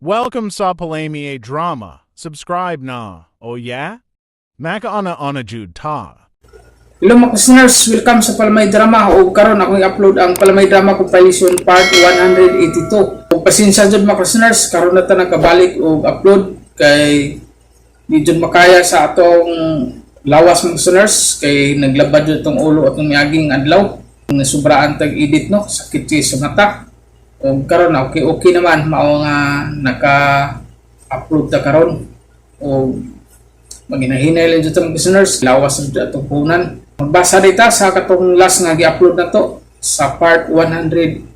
Welcome sa Palamye Drama. Subscribe na. Oh yeah? Makaana ana jud ta. Hello mga listeners, welcome sa Palamay Drama. O karon ako i-upload ang Palamay Drama Compilation Part 182. O pasensya jud mga listeners, karon na ta nagkabalik og upload kay di jud makaya sa atong lawas mga listeners kay naglabad jud itong ulo atong miaging adlaw. Nasubraan tag edit no, sakit siya sa mata. O karon okay okay naman mao nga naka-upload ta karon. O maginahinay lang jud mga listeners, lawas jud atong puhunan. Magbasa dita sa katong last nga gi-upload na to sa part 181.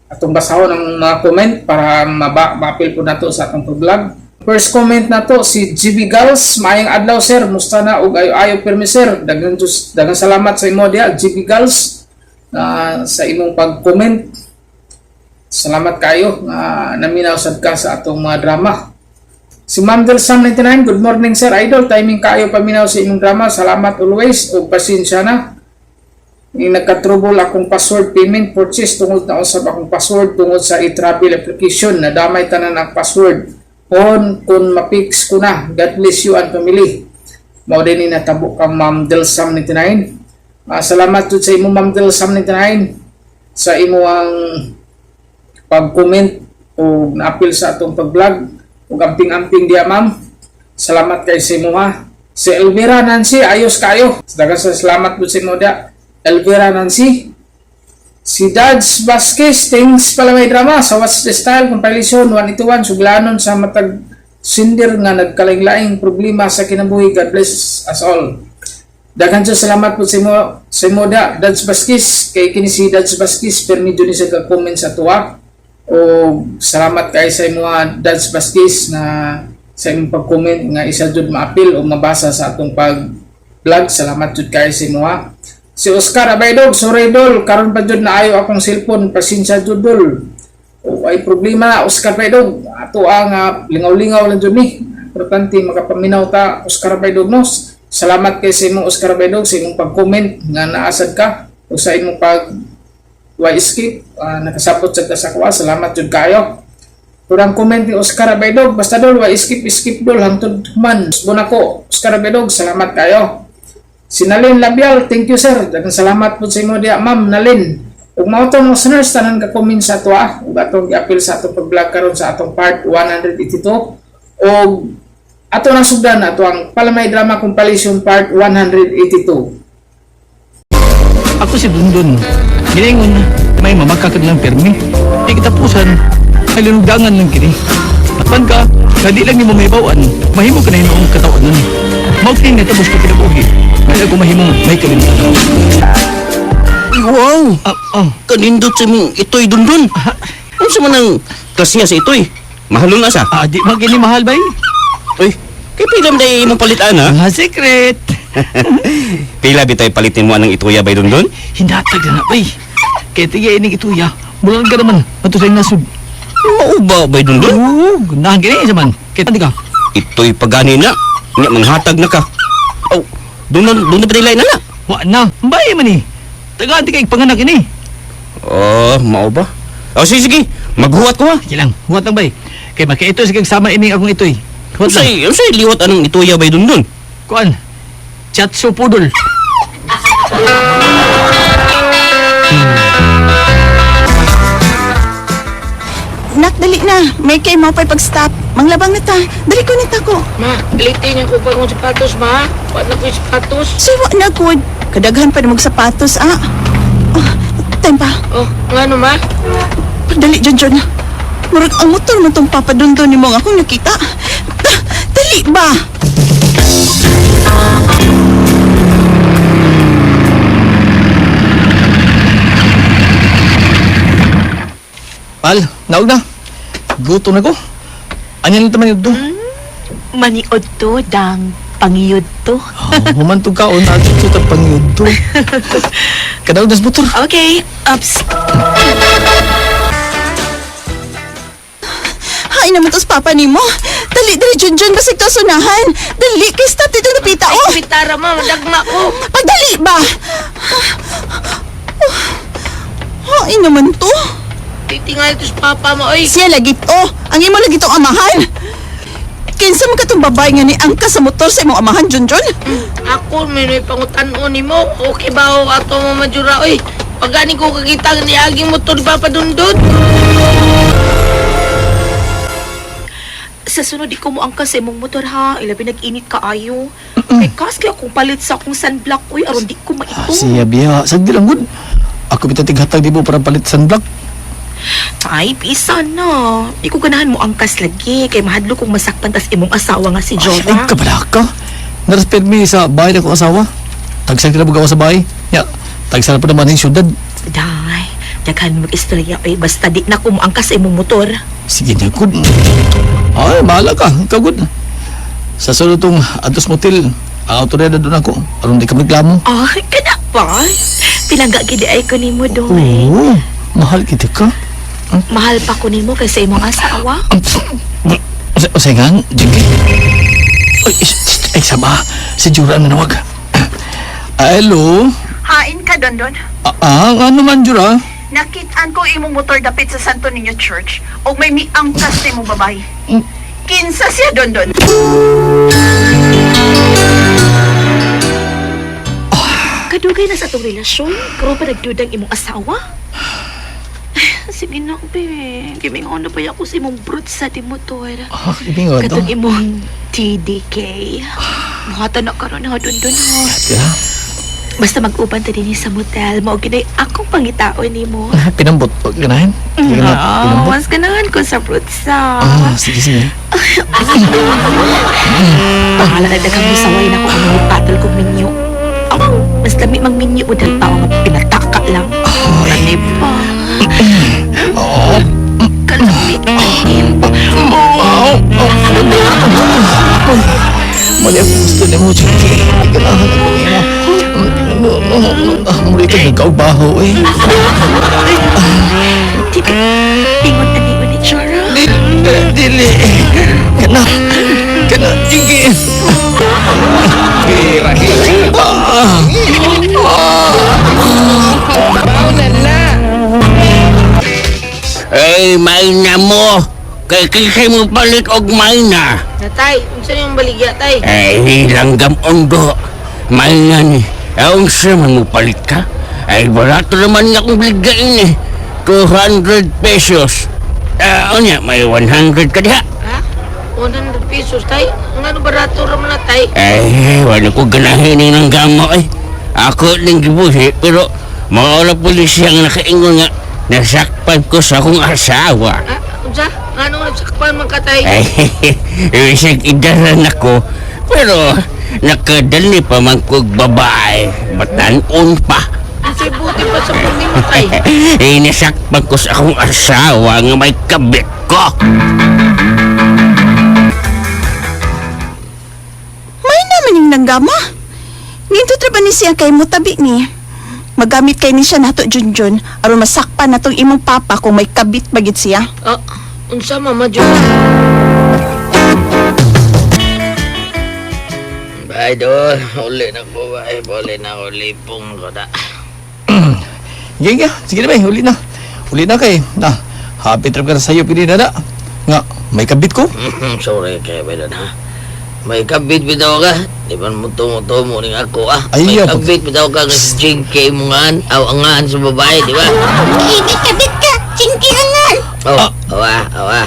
Atong basahon ang mga comment para ma-apil po nato sa atong pag-vlog. First comment na to si GB Gals, maayong adlaw sir, musta na ug ayo-ayo pirmi sir. Daghang Diyos, daghang salamat sa imo diha GB Gals na sa imong pag-comment. Salamat kayo nga naminaw sad ka sa atong mga drama. Si Ma'am Del Sam 99, good morning sir, idol. Timing kayo paminaw sa imong drama. Salamat always ug pasensya na. Ni nagka-trouble akong password payment purchase tungod na usab akong password tungod sa e-travel application. Nadamay tanan ang password. On kung ma-fix ko na. God bless you and family. Mao din ni natabo kang Ma'am Del Sam 99. Salamat jud sa imo Ma'am Del Sam 99 sa imo ang pag-comment o naapil sa atong pag-vlog ug amping-amping diya ma'am. Salamat kay sa imo ha. Si Elvira Nancy, ayos kayo. Daghang sa salamat po sa imo diya. Elvira Nancy. Si Dads Vasquez, thanks pala may drama sa What's the Style Compilation 181, suglanon sa matag sinder nga nagkalaing-laing problema sa kinabuhi. God bless us all. Daghan sa salamat po sa imo da Dads Vasquez kay kini si Dads Vasquez permi jud ni sa comment sa tuwa. O salamat kay sa imo Dads Vasquez na sa imong pag-comment nga isa jud maapil o mabasa sa atong pag vlog. Salamat jud kay sa imo ha. Si Oscar Abaydog, sorry dol, karon pa jud naayo akong cellphone, pasensya jud dol. O ay problema Oscar Abaydog, ato ang lingaw-lingaw lang jud ni. Importante makapaminaw ta Oscar Abaydog no. Salamat kay sa imong Oscar Abaydog sa imong pag-comment nga naasad ka o sa imong pag way skip, nakasabot sa kasakwa. Salamat jud kayo. Kurang comment ni Oscar Abaydog, basta dol way skip skip dol hangtod man. Bunako Oscar Abaydog, salamat kayo. Si Nalin Labial, thank you sir. Daghang salamat po sa imo diya, ma'am Nalin. Ug mao to mga listeners, tanan ka comment sa ato ug atong giapil sa atong pag-vlog karon sa atong part 182. Og ato nang sugdan ato ang Palamay Drama Compilation Part 182. Ako si Dundun. Giningon, may mamakakad lang permi. Di katapusan, ay lunugdangan lang kini. Atpan ka, nga di lang nimo mahibawan, mahimo ka na hinuong katawanan. Mao kini natapos ko kinabuhi. Kaya ako mahimong may kalimtan. Uy, wow! Ah, oh. Kanindot sa mong itoy dundun. Unsa man ang klase nga sa itoy? Mahalon na sa. Ah, di man kini mahal bay. Uy, kay pila man day imong palitan ha? Ah, secret. Pila bitay palitin mo anang ituya bay dundun? Hinatag na na bay. Kaya tiga ining ituya, mulan ka naman, matusay nasud. Mao ba bay dundun? Oo, ganahan kini sa man. Kaya di ka. Itoy pagani na. Nya manghatag na ka. Oh, dundun dundun pa na na. Wa na, bay man ni. Tagaan ti kay panganak ini. Oh, mao ba? Oh, sige sige. Maghuwat ko ha. Sige lang, huwat lang bay. Kay makaito sa sama ini akong itoy. Huwat lang. Unsay unsay liwat anang ituya bay dundun? Kuan. Chatso pudol. Nak, dali na. May kay mo pa'y pag-stop. Manglabang na ta. Dali ko nita ko. Ma, galitin niya ko bagong sapatos, ma. Wala na ko yung sapatos. Siwa na, good. Kadaghan pa na magsapatos, ah. Oh, time pa. Oh, nga no, ma? Dali, John John. Murag ang motor mo tong papadundon ni mong akong nakita. Dali ba? Pal, naog na. Gutom na ko. Anya na taman yun to? Maniod to, dang pangiyod to. Oh, humantog ka on ato to tapang yun to. Kadaog nas motor. Okay, ups. Hay naman tos papa ni mo. Dali, dali, John John. Basig to sunahan. Dali, kay stop dito napita, Ay, oh. pitara, ma. Madagma ko. Pagdali ba? Oh, hay naman to. Titingal to sa papa mo, oy. Siya lagi to. Ang imo lagi tong amahan. Kinsa man katong babae nga ni angka sa motor sa imong amahan, Junjun? Ako, may may pangutan-on nimo. Okay ba o ato Mama Jura, oy? Pag gani ko kakita ni aging motor ni Papa Dundun. Sa sunod, di ko mo angkas sa imong motor ha. Ilabi nag-init ka ayo. Kay kas kaya akong palit sa akong sunblock. Uy, aron di ko maito. Siya biya, sagdi lang gud. Ako bitaw tighatag di mo para palit sunblock. Ay, bisa na. Di ko ganahan mo angkas lagi. Kay mahadlo kong masaktan tas imong asawa nga si Ay, Jora. kabala ka. Narespect mi sa bahay na akong asawa. Tagsa kita bugawa sa bahay. Ya, tagsa na po naman yung syudad. Day, daghan mo mag-istorya. Uy, basta di na ko mo angkas sa imong motor. Sige na, good. Ay, bahala ka. Ikaw, good. Sa sunod tong Atos Motel, ang autoridad doon ako. Aron di ka reklamo. Ah, kana pa. Pinangga gid ay ko nimo doy. Oo, mahal kita ka. Mahal pa ko nimo kaysa imong asawa. Usay nga, Jinky. Ay, ay, sama. Si Jura ang nanawag. Ah, hello? Hain ka, Dondon. Ah, ano man, Jura? Nakitaan ko imong motor dapit sa Santo Niño Church og may miangkas sa imong babae. Kinsa siya, Dondon? Kadugay na sa atong relasyon, karon pa nagdudang imong asawa. Ay, sige na, be. Gimingon na pa ako sa imong brut sa di motor. Ah, ibingon to. Katong imong TDK. Buhatan na karon ha, dundun ha. Tira, Basta mag-uban ta dinhi sa motel, mao gid ay akong pangitaon nimo. pinambot. Huwag ganahin. Hindi ka na Ah, pinambot. mas ganahan ko sa brutsa. Ah, sige, sige. Bahala na daghang musaway na kung ano patol kong minyo. Aw, mas lami mang minyo o dahil tao nga pinataka lang. Ano pa? Kalami. Mali ako gusto ni mo, Jinky. Ganahan ako nimo. Muli ka nagkaubaho eh. Di ka ingon na ni ni Chara. Dili, dili. Kana, kana, Jinky. Ay, may na mo. Kay kisay mo palit og may na. Natay, unsa niyong baligya, tay? Ay, langgam ondo. May na ni. Ay, unsa man mo palit ka? Ay, barato naman nga akong biglain eh. 200 pesos. Ah, unya, may 100 ka diha. Ha? 100 pesos, tay? Ang ano barato raman na, tay? Ay, wala ko ganahin ni ng gamo eh. Ako ning gibuhi, pero mga wala pulisya nga nakaingon nga nasakpan ko sa akong asawa. Ha? Unsa? Ano nasakpan man ka, tay? Ay, isang idaran ako, pero nakadali pa man kog babae, batanon pa. Unsay buti pa sa pamilya mo, tay? Eh, nasakpan ko sa akong asawa nga may kabit ko. May naman yung nanggama. Nindot ra ba ni siya kay mutabi ni? Magamit kay ni siya nato, Junjun, aron masakpan natong imong papa kung may kabit bagit siya. Ah, unsa Mama Jura? Bye, Dol. Uli na ko, bye. Uli na ko. Lipong ko na. Sige, sige na ba, uli na. Uli na kay. Na, happy trip ka na sa'yo, pili na na. Nga, may kabit ko. Sorry kay Bedon, ha? May kabit bitaw ka. Di ba mo tumo-tumo ning ako, ah? Ay, May iya, kabit bitaw ka nga si Jinky mo ngaan. Aw, angaan sa babae, di ba? May kabit ka, Chinky angan. Oh, awa, awa.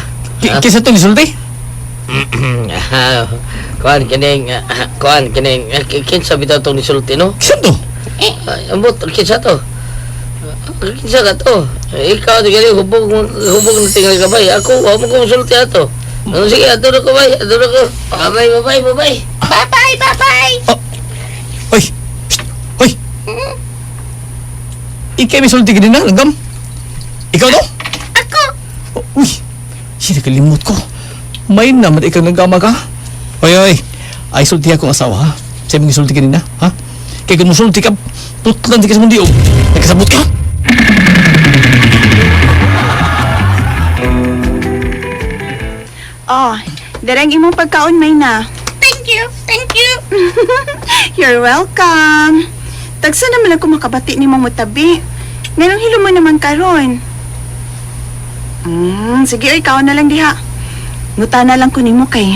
Kisa itong isulti? Ah, Kuan kining, kuan kining, kinsa bitaw tong nisulti, no? Kisa to? Ay, ambot, kinsa to? Kinsa ka to? Ikaw, di gali, hubog, hubog na tingali ka bay. Ako, wa mo ko musulti ato. Ano, sige, ato na ko bay, ato na ko. Babay, babay, babay. Bye-bye, bye-bye. Oy! Shh! Oy! Ikay may sulti ka din na, langgam. Ikaw to? Ako. Oh, uy! Sinakalimot ko. May naman ikaw naggama ka. Oy, oy! Ay, sulti akong asawa, ha? Sa imong sulti ka din na, ha? Kaya kung musulti ka, putlan di ka sa mundi, oh. Nagkasabot ka? Oh, darang imong pagkaon may na. Thank you, thank you. You're welcome. Tagsa naman ako makabati ni mong mutabi. Nganong hilo mo naman karon? Sige, ay, ikaw na lang diha. Nguta na lang ko nimo kay.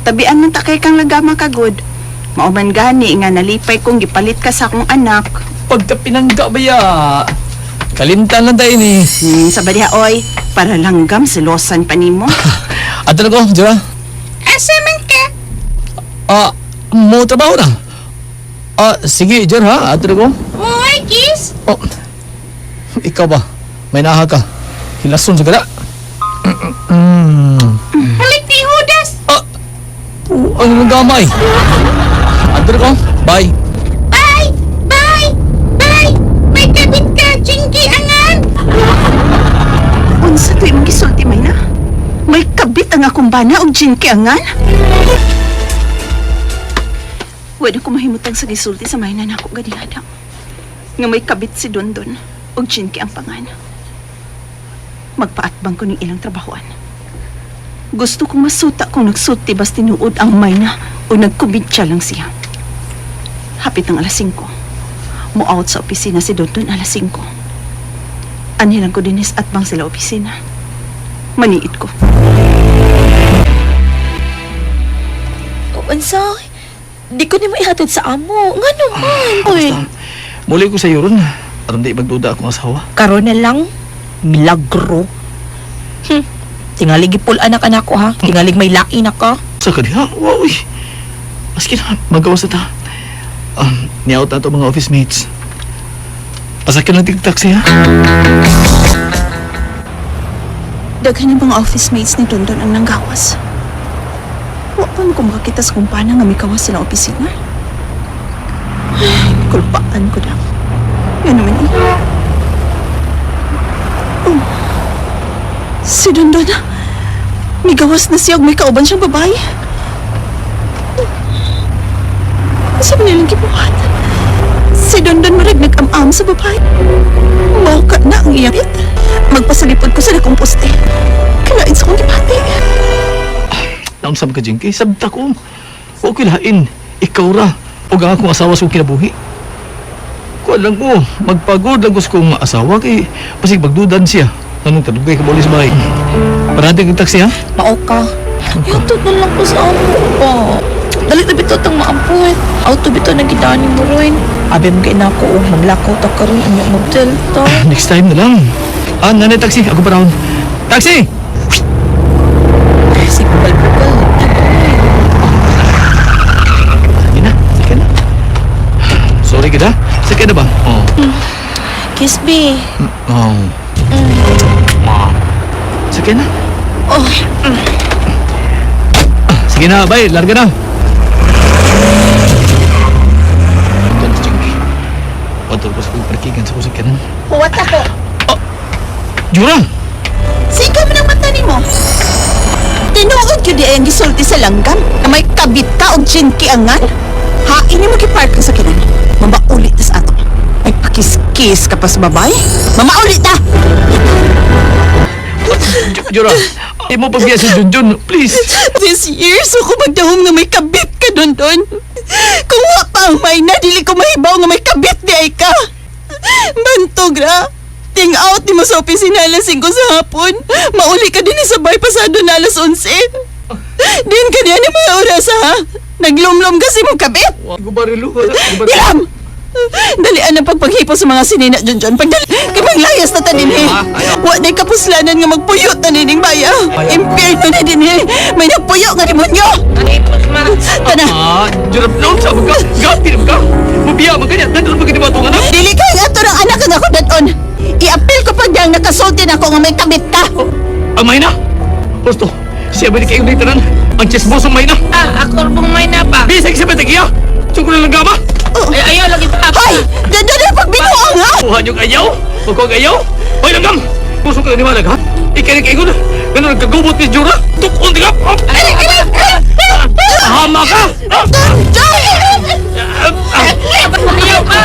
Tabian man ta kay kang lagama kagod. Mauman gani nga nalipay kong gipalit ka sa akong anak. Pagkapinangga ba ya? Kalimtan lang tayo ni. Sa ba diha, oy, para langgam silosan pa nimo. Ato na ko, Jura. Asa man ka? Ah, mo trabaho na. Ah, sige, Jura ha. Ato na ko. Uy, kiss! Oh, ikaw ba? May naha ka. Hilason sa gala. Balik ni Judas! Ah, oh, ang gamay. Ato na ko. Bye. Bye! Bye! Bye! May kabit ka, Chinky Angan! Unsa to imong gisulti may na? May kabit ang akong bana og jinki angan? Wala ko mahimutang sa gisulti sa may na nako ganihada. Nga may kabit si Dondon og jinki ang pangan. Magpaatbang ko ning ilang trabahoan. Gusto kong masuta kung nagsulti bas tinuod ang mayna o nagkumintya lang siya. Hapit ang alas 5. Mo-out sa opisina si Dondon alas 5. Anhilang ko dinis at bang sila opisina. Maniit ko. O, unsa? Di ko nimo ihatod sa amo. Nga naman. Uy, Muli ko sa iyo ron. Aron di magduda akong asawa. karon na lang. Milagro. Tingalig gipul anak-anak ko ha. Tingalig may lain na ka. Sa kaniya, wow, uy. Maski na, magawas na ta. Niyaot na to mga office mates. Pasakyan lang tig taxi, ha? Daghan yung mga office mates ni Dondon ang nanggawas. Wa pa mo ko makakita sa kumpana nga mikawas silang opisina. Ay, kulpaan ko daw. Yan naman eh. Oh. Si Dondon. Migawas na siya og may kauban siyang babae. Oh. Sa man nilang gibuhat? Si Dondon marag nag-am-am sa babae. Mauka na ang iyang bit. Magpasalipod ko sa dakong poste. Kalain sa kong gibati. Naunsam ka, Jinky. Sabta ko. Okay lain. Ikaw ra. O ang akong asawa sa kong kinabuhi. Kuan lang ko. Magpagod lang ko sa kong asawa kay pasig magdudan siya. Anong kadugay ka bolis bahay? Parati kang taxi, ha? Mao ka. Ihatod na lang ko sa amo ba. Dali na bitaw tang maampot. Auto bitaw na gidani mo ron. Abi mo kay nako og maglakaw ta karon unya magdelta. Next time na lang. Ah, nanay taxi. Ako parahon. Taxi! Si bugal-bugal. Sige na. Sige na. Sorry kita. Sakay na ba? Oo. Kiss me. Oh. Sakay na. Oh, Sige na, bye. Larga na. Ito na, Jinky. Patol ko sa kong parkingan sa kong sakyanan. Huwat ako. Jura! Sika mo ng mata nimo. Tinuod gyud ay ang gisulti sa langgam na may kabit ka og jinki angan. Ha, ini mo gipark ang sakinan. Mamaulit ta sa ato. Ay pakiskis ka pa sa babay. Mamaulit ta! Jura! Di mo pagbiya si Junjun, please! This year, so ko magdahom nga may kabit ka doon doon. Kung wa pa ang may na, dili ko mahibaw nga may kabit di ay ka. Bantog ra. Ting out ni mo sa opisina alas 5 sa hapon. Mauli ka din sa bay pasado na alas 11. Din ka niya ni mga oras ha. Naglumlum kasi mong kabit. Gubarilo. Hiram! Dalian ang pagpaghipo sa mga sinina dyan dyan. Pagdali, kay manglayas na tanin eh. Wa na'y kapuslanan nga magpuyo tanining baya. Impierno na din eh. May nagpuyo nga demonyo. Anipos, ma! Tana, Ah, Jura, noon sa mga gabi na ka! Mabiya, maganya, nandun ba ginawa itong anak? dili kay nga ato ng anak nga ako daton. Iapil ko pag diyang nakasulti na ako nga may kabit ka. Ang may na! Gusto, siya ba di kayo tanan? Ang chismosong may na! Ah, ako bang may na pa? Bisag siya ba tagiya? Tungkol na lang gama? Ay, ayaw lagi pa! Hoy! Ganda na pagbinuang ha! Kuha niyo ayaw? Huwag ayaw? Hoy, langgam! Puso ka niwalag, ha? Ikinig kayo na! Ganun nagkagubot ni Jura! Tukon ka! Hama ka! Ayaw pa!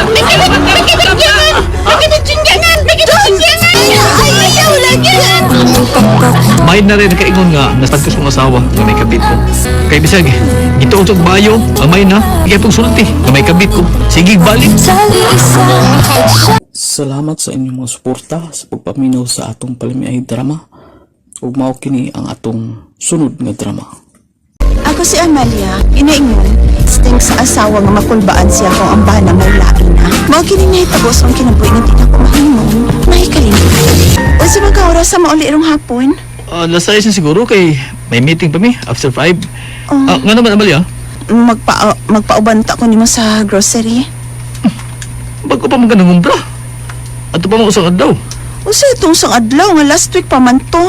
Ay, ayaw lagi! May na rin kaingon nga nasagkos kong asawa nga may kabit ko. Kay bisag, gituon sa bayo, ang may na, ikay pong sulti nga may kabit ko. Sige, balik. Salamat sa inyong mga suporta sa pagpaminaw sa atong palamiay drama. Ug mao kini ang atong sunod nga drama. Ako si Amalia, inaingon, sting sa asawa nga makulbaan siya kung ang bana may lain na. Mao kini nahitabo sa akong kinabuhi nga di na ko mahimong, may kalimtan. O sa mga oras sa mauli irong hapon? Alas 6 na siguro kay may meeting pa mi after 5. Oh. Nga naman Amalia, Magpauban ta ko nimo sa grocery. bago pa man ka nangumpra. Ato pa man usang adlaw. Usa itong sang adlaw nga last week pa man to.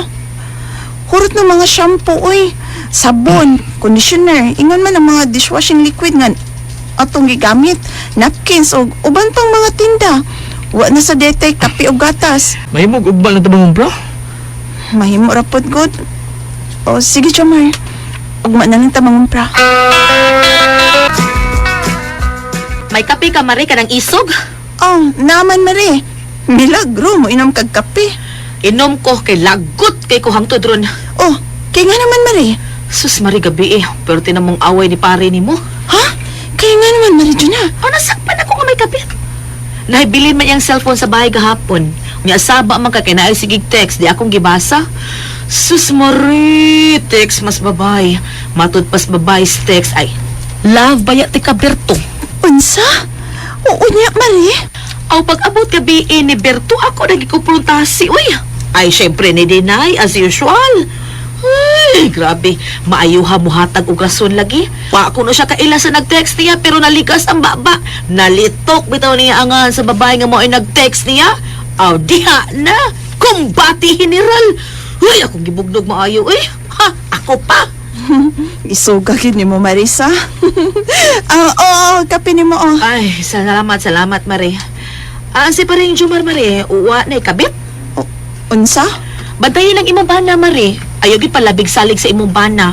Hurot ng mga shampoo, oy. Sabon, conditioner, ingon man ang mga dishwashing liquid nga atong gigamit, napkins ug uban pang mga tinda. Wa na sa detay kape ug gatas. Mahimog ugbal na ta mangumpra. Mahimo ra pod god. O sige, Jomar. Ugma na lang ta mangumpra. May kape ka, Mare, kanang isog. Oh, naman Mare. Milagro mo inom kag kape. Inom ko kay lagot kay ko hangtod ron. Oh, kay nga naman Mare. Sus, Mare, gabi eh. Pero tinamong away ni pare ni mo. Ha? Kay nga naman Mare Juna. Oh, nasakpan ako nga may kape. Nahibilin man iyang cellphone sa bahay gahapon. Nya saba man ka kay naay sigig text, di akong gibasa. Sus, Mare, text mas babay. Matud pas babay text ay. Love baya ti ka Berto. Unsa? Oo niya, Mare. Aw pag-abot gabi eh, ni Berto ako nagikumpruntasi uy. Ay syempre ni deny as usual. Ay, grabe. Maayuha muhatag og rason lagi. Wa ko no siya kaila sa nag-text niya pero nalikas ang baba. Nalitok bitaw niya angan sa babae nga mo'y nag-text niya. Aw diha na. Kumbati general. Uy, akong gibugnog maayo eh. Ha, ako pa. Isuga gid nimo Marisa. Ah, oo, kape nimo oh. Ay, salamat, salamat, Mare. Ah, si paring Jumar, Mare, uwa na ikabit. O, unsa? Bantayan ang imong bana, Mare. Ayaw gid palabig salig sa imong bana.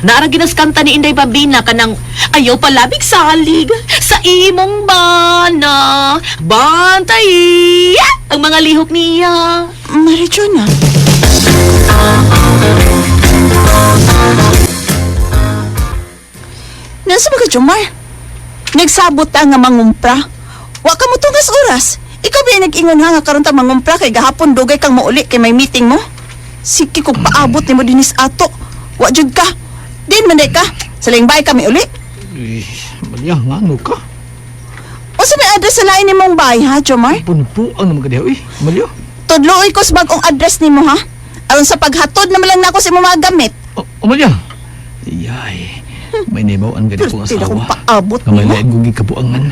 Naara ginas kanta ni Inday Babina kanang ayaw palabig salig sa imong bana. Bantay ang mga lihok niya. Marijona. Nasa ba ka, Jomar? Nagsabot ta nga mangumpra. Wa ka mo tungas oras. Ikaw ba yung nag-ingon ha nga karon ta mangumpra kay gahapon dugay kang mauli kay may meeting mo? Sige kung paabot nimo dinis ato. Wa jud ka. Din man day ka. Sa bay kami uli. Eh, Amalia, nga ano ka? Unsa may address sa lain nimong bahay ha, Jomar? Punpuan naman ka diha, uy. Amalia. Tudlooy ko sa bagong address nimo ha. Aron sa paghatod naman lang nako sa imong mga gamit. Oh, Amalia. Yay. May nibawaan gani akong Pwede asawa. akong paabot Nga may nimo. lain kong gikabuangan.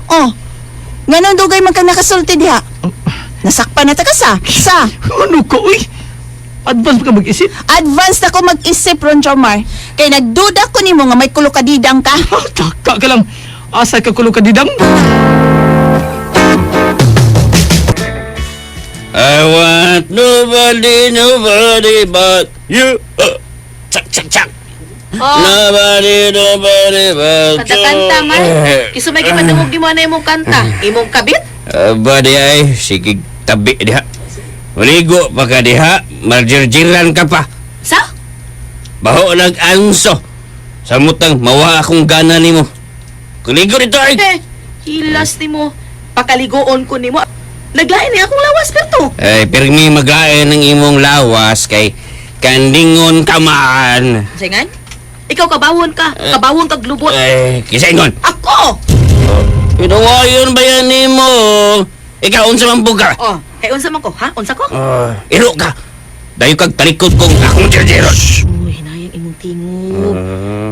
Oh. Nganong dugay man ka nakasulti diha? Nasakpan na ta ka sa. Sa. Ano ka, uy? Advance pa ka mag-isip? Advance na ko mag-isip ron, Jomar. Kay nagduda ko nimo nga may kulokadidang ka. Ha, taka ka lang. Asa ka kulo ka didang? I want nobody, nobody but you. Chak, chak, chak. Nobody, nobody but you. Kanta-kanta man. Kiso may gipadungog nimo na imong kanta. Imong kabit? Aba di ay, sige tabi diha. Maligo pa ka diha, marjirjiran ka pa. Sa? Baho nag-anso. Samutang mawa akong gana nimo. Kuligo dito ay. Eh, hilas nimo. Pakaligoon ko nimo. Naglain ni akong lawas Berto. Ay, pirmi magain ng imong lawas kay kandingon ka man. Singan? Ikaw kabawon ka. Kabawon kag lubot. Ay, kisaingon. Ako! Pinawayon ba yan nimo? Ikaw unsa man buga? Oh, kay unsa man ko, ha? Unsa ko? Iro ka. Dayo kag talikod kong akong jirjiron. Uy, hinayang imong tingog.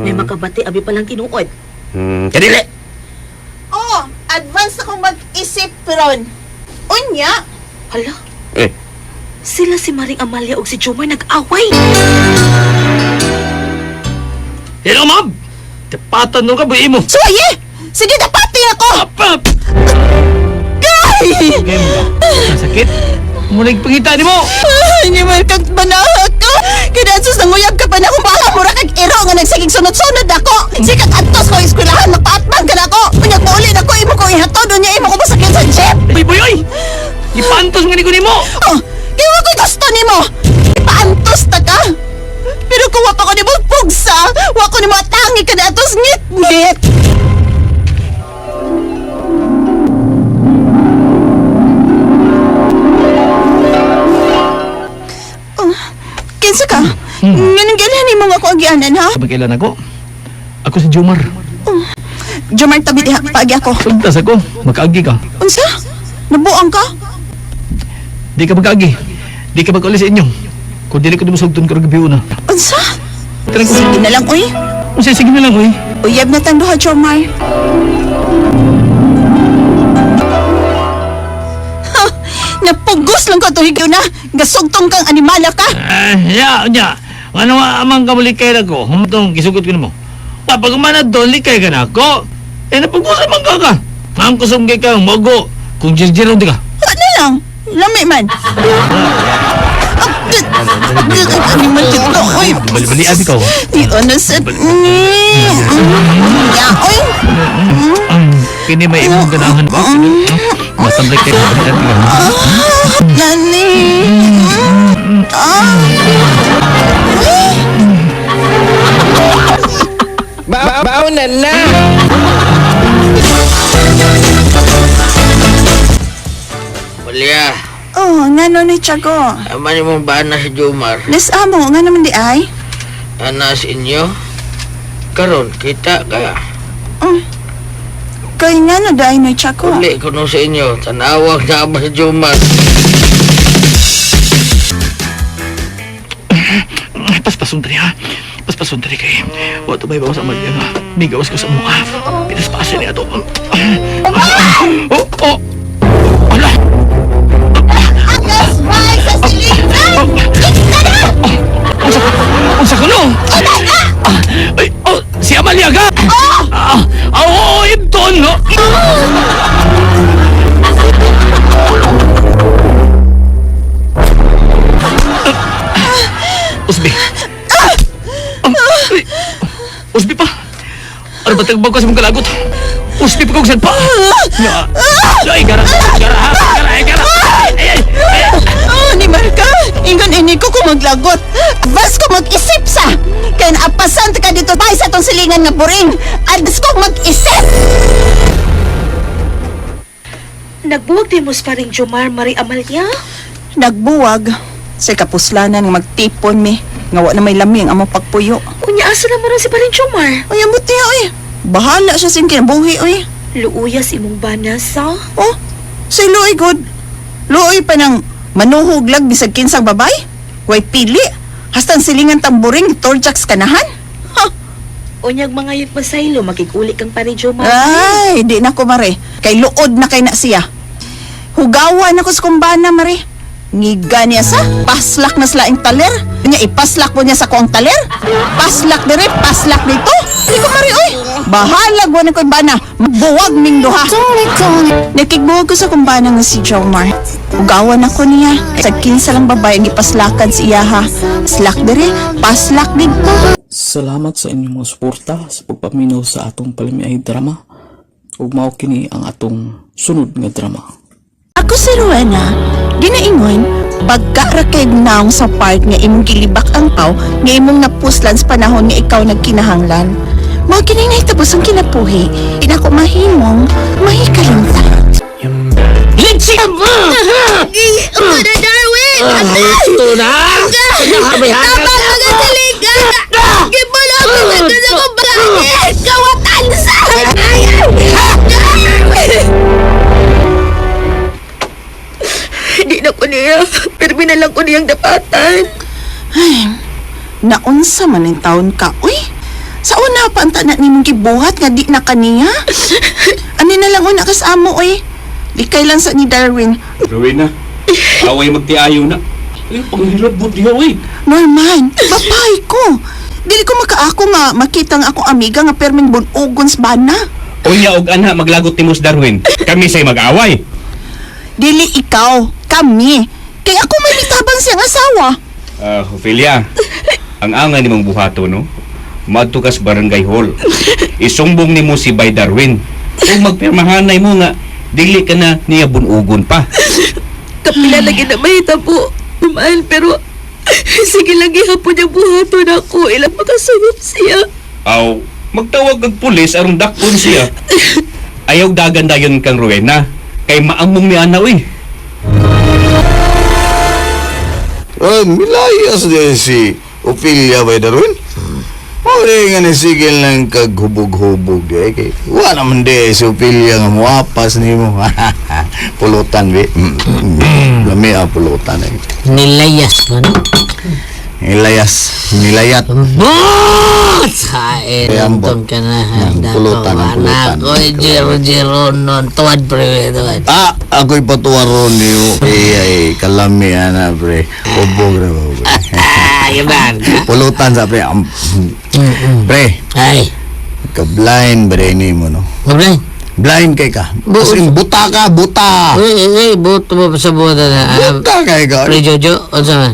May makabati abi pa lang tinuod. Kadili. Oh, advance na kong mag-isip ron. Unya, Hala, Eh, sila si Maring Amalia ug si Jomar nag-away. Hello, ma'am! Tapatan no ka, buhi mo. suwaye! Sige, dapatin ako! Apap! Gay! Okay mo ka. Masakit. Mulig pangita ni mo! Ay, hindi man kang manahak ka! Kaya sus, nanguyab ka pa na kung baka mura kag iro nga nagsigig sunod-sunod ako! Sikag antos ko eskwelahan, magpaatbang ka na ako! Unyag mauli na ko, imo ko ihatod, unya imo ko masakyan sa jeep! Boy, boy, oy! Ipantos nga ni ko nimo! Oh, kaya wa ko'y gusto nimo! Ipaantos ta ka! Pero kung wa pa ko nimo pugsa, wa ko nimo atangi ka na atos ngit-ngit! Oh, Kinsa ka? Nganong gialhan nimo nga ako agianan ha? Magkailan ako? Ako si Jomar. Jomar, tabi diha, paagi ako. Sugtas ako, makaagi ka. Unsa? Nabuang ka? Di ka magkaagi. Di ka magkauli sa inyo. Kung dili ko dumusugton karong gabi una. Unsa? Tara ko. Sige na lang, uy. Unsa sige na lang oy. Uyab na tang duha, Jomar. Ha, napugos lang ko itong higaw na. Gasugtong kang animala ka. Ah, ya, ya. Ano nga amang kamulikay na ko? Humtong gisugot ko nimo. Pag umana doon, likay ka na ako. Eh, napugusan man ka ka. Ang kusong kay ka, mogo. Kung jirjiro di ka. Wala na lang. Lami man. Animal dito, oy. Bali-balian ikaw. Di ano sa... Ya, oy. Kini may imong ganahan ba? Masamlik kay ka. Nani. Ah. Baonan na! Malia, Oh, ngano ni Tiago? ama ni mong bana si Jomar. Nes amo, nga naman di ay? Ana sa inyo. Karon kita ka. Oh. Kay nga no dai ni Tiago. Uli ko no sa inyo. Tanawag na ba si Jomar. Paspasun diri ha. Paspasun diri kay. Wa to may bawas ang malya nga. Migawas ko sa mukha. Pinaspasan niya to. Oh, oh. Ala. Agas, bye sa silingan! Unsa unsa ko no? Ah, ay, oh, si Amalia ka. Ah, ah, oh, ito no. Usbi. Ay, Usbi pa. Ano ba tagbag ko sa mong kalagot? Usbi pa kong pa. Ya. Ay, gara, gara, ha, gara, ay, gara. Ay, ay, ay. Oh, ni Marka, ingon ini ko kung maglagot. Bas ko mag-isip sa. Kaya naapasan ka dito bay sa tong silingan nga buring. Adas ko mag-isip. Nagbuwag di mo sa paring Jomar, Marie Amalia? Nagbuwag. Sa kapuslanan nga magtipon mi. Nga wa na may laming among pagpuyo. Unya, asa na mo rin si paring Jomar? Ay, ambot niya, oy. Bahala siya sa kinabuhi, oy. Luuyas imong banasa. Oh, say luoy good. Luoy pa ng manuhog lag bisag kinsang babay. Way pili. Hastan silingan tamburing torjaks kanahan. Ha! Unyag mga yun pasaylo, makikuli kang paring Jomar. Ay, di na ko mare. Kay luod na kay na siya. Hugawan ako sa kumbana, mare. Ngiga niya sa paslak na sila ang taler. Nya ipaslak mo niya sa kuang taler. Paslak dire, paslak dito. Di ko mare oy. Bahala gwa na kumbana. Buwag ning duha. Nakigbuwag ko sa kumbana nga si Jomar. Hugawan ako niya. Sa kinsa lang babae ang ipaslakan si iyaha. Paslak dire, paslak dito. Salamat sa inyong mga suporta sa pagpaminaw sa atong palamiay drama. Ug mao kini ang atong sunod nga drama. Ako si Rowena, ginaingon, pagka ra kay naong sa part nga imong gilibak ang paw, nga imong napuslan sa panahon nga ikaw nagkinahanglan. Mao kini nahitabo ang kinabuhi, di na ko mahimong mahikalungta. Ito na, Darwin! Ito na! Tama mga silingan! Gibulong ko sa gusto ko bakit! Kawatan sa! Hindi na ko niya. Pero lang ko niyang dapatan. Naunsa man ang taon ka, uy. Sa una pa ang tanan nimong gibuhat nga di na kaniya. Ani na lang una kas amo, uy. Likay lang sa ni Darwin. Rowena, away magtiayo na. Ay, panghirap mo diha, uy. Norman, babay ko. Dili ko makaako nga makita nga akong amiga nga perming bunugon sa bana. Unya og ana maglagot ni Mus Darwin. Kami say mag-away. Dili ikaw, kami. Kay ako may mitabang siyang asawa. Ah, Ophelia, ang angay nimong buhato no. Madto ka sa barangay hall. Isumbong nimo si Bay Darwin. Kung magpirmahanay mo nga dili ka na niya bunugon pa. Kapila lagi na mahitabo. Mahal, pero sige lang gihapon niya buhaton ako. Ilang makasayop siya. Aw, magtawag kag pulis aron dakpon siya. Ayaw dagan dayon kang Rowena. Kay maamong ni ana uy. Ay, milayas din si Ophelia by Darwin. Mao nga ni sigil lang kag hubog-hubog di kay. Wa naman di si Ophelia nga muapas nimo. Pulutan bi. Lami ang pulutan eh. Nilayas ba, no? Nilayas, nilayat. Bot! Hain, Kaya ambot. nonton ka na. Ang pulutan, ang pulutan. Ako, jero-jero nun. Tuwad, pre, tuwad. Ah, ako'y patuwaron niyo. Ay, ay, kalami ana pre. Hubog ra ba pre. Ah, yaman ka. Pulutan sa pre. Pre, Ay, ka-blind bre nimo no. mablay. Blind kay ka. As in, buta ka, buta. Uy, uy, buto mo pa sa buta na. Ah, Buta kay ka. Pre Jojo, unsa man?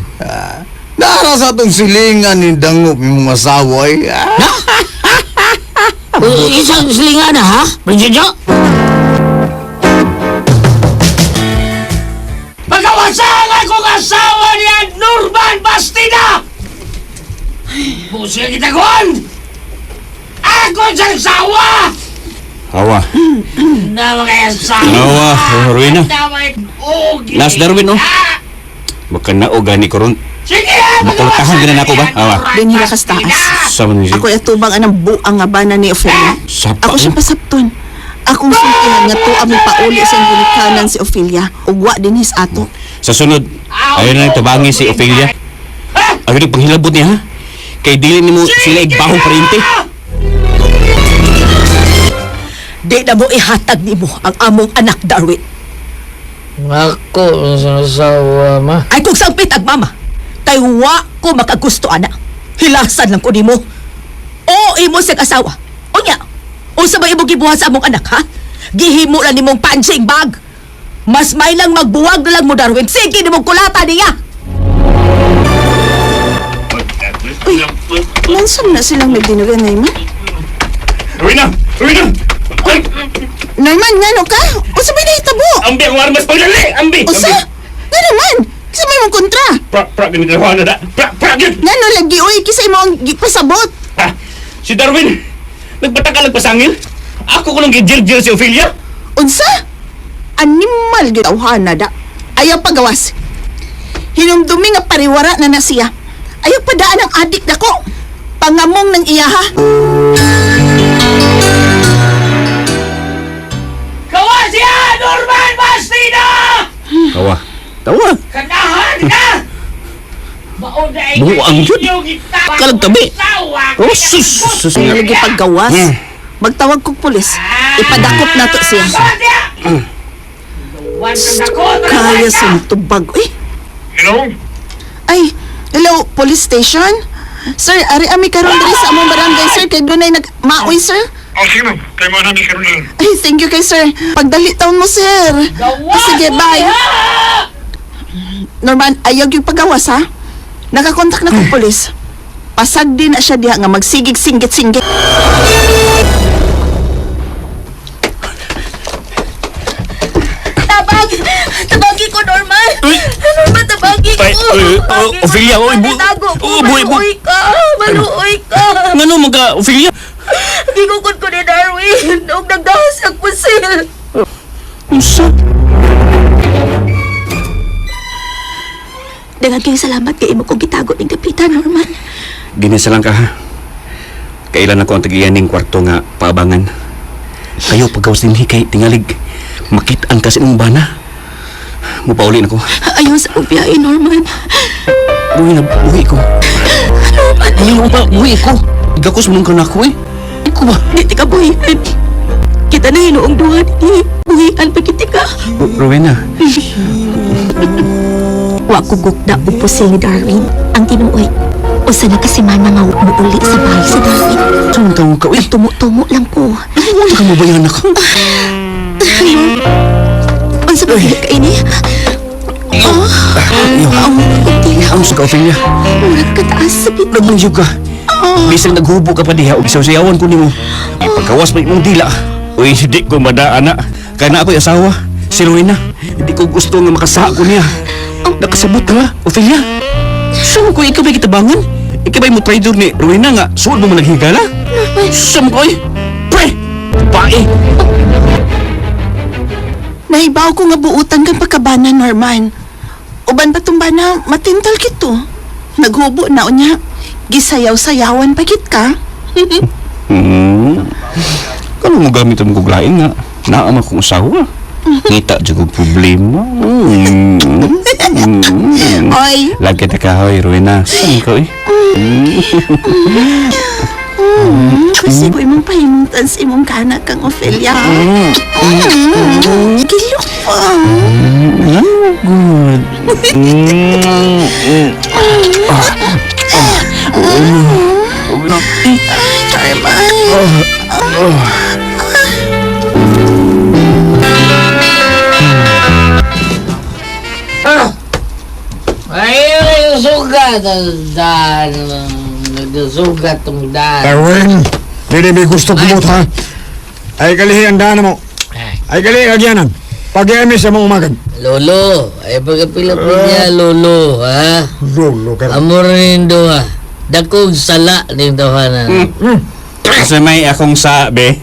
Nara sa atong silingan ni Dangop imong asawa ay. Ah, Uy, isang silingan na, ha? Pre Jojo? Pagkawasang akong asawa niya, Norman Bastida! Busi ang itagon! Ako siyang sawa! Hawa. Na mga asawa. Hawa, Rowena. Nas Darwin, oh. Baka na o gani ko ron. Sige! Makultahan ka na nako ba? Hawa. Dinhi ra kas taas. Sa man Ako atubang anang buang nga bana ni Ophelia. Sapa. Ako siya pasabton. Akong sultihan nga tuwa mo pauli sa ginikanan si Ophelia ug wa dinhi sa ato. Sa sunod, ayaw na tabangi si Ophelia. Ayaw na panghilabot niya, ha? Kay dili nimo sila igbahong parente. Di na mo ihatag nimo ang among anak, Darwin. Ako, sa asawa, ma. Ay kung sangpit ag mama, kay wa ko makagusto ana. Hilasan lang ko nimo. O imo siyang asawa. Unya, unsa ba imong gibuhat sa among anak ha? Gihimo lang nimong punching bag. Mas may lang magbuwag na lang mo Darwin. Sige nimong kulata niya. Uy, lansam na silang nagdinira, Norman. Rowena! Rowena! Ay! Norman, ngano ka? Unsa ba nahitabo? Ambi ang armas pagdali! Ambi! Usa? Nga naman? Kisa may mong kontra? Pra, pra, ganito na da. Pra, pra, gyud! Ngano lagi, uy, kisa imo ang gipasabot. Ha? Si Darwin! Nagbataka lang pasangil? Ako ko nang gijil-jil si Ophelia? Unsa? Animal gyud tawhana da. Ayaw pagawas. Hinumdumi nga pariwara na na siya. Ayaw padaan ang adik nako. Pangamong ng iya ha. Kawa siya, Norman Bastida! Tawa. Tawa! Kanahan ka! Mauna ay Buo ang yun. Kalagtabi. Oh, sus! Sus! Ayaw lagi paggawas. Magtawag kog pulis. Ipadakop nato siya. Kaya sa tubag. Uy. Hello? Ay, hello, police station? Sir, ari ami karon diri sa among barangay, sir. Kay dunay nag maoy, sir. Oh, sige ma'am. Kay mo namin karon lang. Ay, thank you kay sir. Pagdali taon mo, sir. Ah, sige, bye. Norman, ayaw yung pagawas, ha? Nakakontak na kong pulis. Pasag din na siya diha nga magsigig singgit-singgit. Tabag! Tabagi ko, Norman! Norman, tabagi ko! Ay, ay, oh, Ophelia, oy, Tago ko, oh, buhi, maluoy ka! Maluoy ka! Ngano mga Ophelia? Gigukod ko ni Darwin! Huwag nagdahas ang pusil! Unsa? Daghang kayong salamat kay imo kong gitago ning kapitan, Norman. Ginisa lang ka ha. Kailan ako ang tagiyan ning kwarto nga paabangan. Kayo paggawas dinhi kay tingalig. Makit-an kasi imong bana. Mupauli na ko. Ayaw sa akong biyahe, Norman. Buhi na, buhi ko. Norman, Ayaw pa, buhi ko. Gakos mo nung kanako eh. Iko ba? Di ka buhian. Kita na hinuong duha ni buhian pa kita ka. Rowena, Wa ko gukda og pusil ni Darwin. Ang tinuoy. Usa na kasi mana nga muuli sa bahay sa Darwin. saan tawag ka? Uy, Tumo-tumo lang ko. wala ka mo ba yan ako? Unsa ba ka ini? Oh, ang tila. Ang sa ka, Ophelia. Murag kataas sa pit. Nagbungyog ka. Bisag naghubo ka pa diha, ug sayawan ko nimo. Ipagawas pa imong dila. Uy, hindi ko madaan na. Kaya na ako'y asawa, si Rowena. Hindi ko gusto nga makasaka ko niya. Nakasabot ka, Ophelia. Saan ko ikaw ba'y kitabangan? Ikaw ba'y mo traidor ni Rowena nga suod mo man naghigala? Saan ko ay? Pre! Bae! Nahibaw ko nga buutan kang pagkabana, Norman. Uban pa tong bana, matintal kito. Naghubo na unya. Gisayaw-sayawan pa gid ka. Kano mo gamit ang guglain nga? Naama kong usawa. Ngita jud kog problema. Oy. Lagi ta kahoy, Rowena. Saan ka eh? Kasi ko imong pahimungtan sa imong kanak kang Ophelia. Gilok pa. Good. Ay, Carmen. Ay, nagsugat ang daan. Nagsugat ang daan. Darwin, dili may gusto kumot ha. Ay kalihi ang daan mo. Ay kalihi agyanan. Pag-iami sa mong umagan. Lolo, ay pagkapila-pila, lolo, ha? Lolo ka. Amor nin duha. Dakog sala ning duha na. Kasi may akong sabi.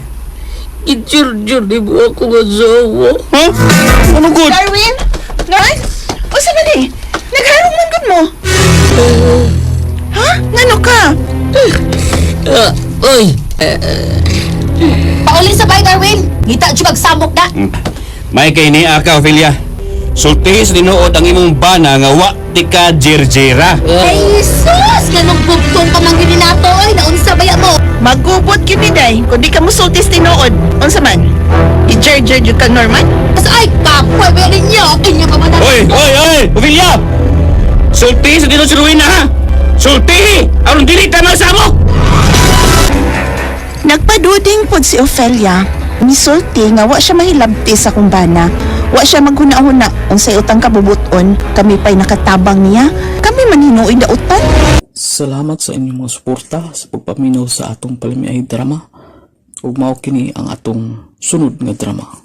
Gitsur-jur, di mo ako asawa. Huh? Ano good? Darwin? Darwin? Usa ba ni? Nagharong man gud mo. Ha? Ngano ka? Ah, oy! Pauli sa bay, Darwin. Ngita jud kag samok na. May kay ni aka, Ophelia. Sultihi sa tinuod ang imong bana nga wa ti ka jirjira. Ay, sus! Ganong bugtong pa man gyud ni nato, oy. Naunsa baya mo? Magubot gyud ni day kung di ka musultis tinuod. Unsa man? I-jer-jer jud kang Norman? Asa ay, kapoy ba ninyo? Inyo pa man Oy, oy, oy! Ophelia! Sultihi sa tinuod si Rowena ha! Sultihi! Aron dili ta magsamo! Nagpaduding pod si Ophelia. Misulti nga wa siya mahilabti sa kumbana. Wa siya maghuna-huna unsay utang kabubuton. Kami pa'y nakatabang niya. Kami man hinuoy dautan. Salamat sa inyong mga suporta sa pagpaminaw sa atong palamiay drama. Ug mao kini ang atong sunod nga drama.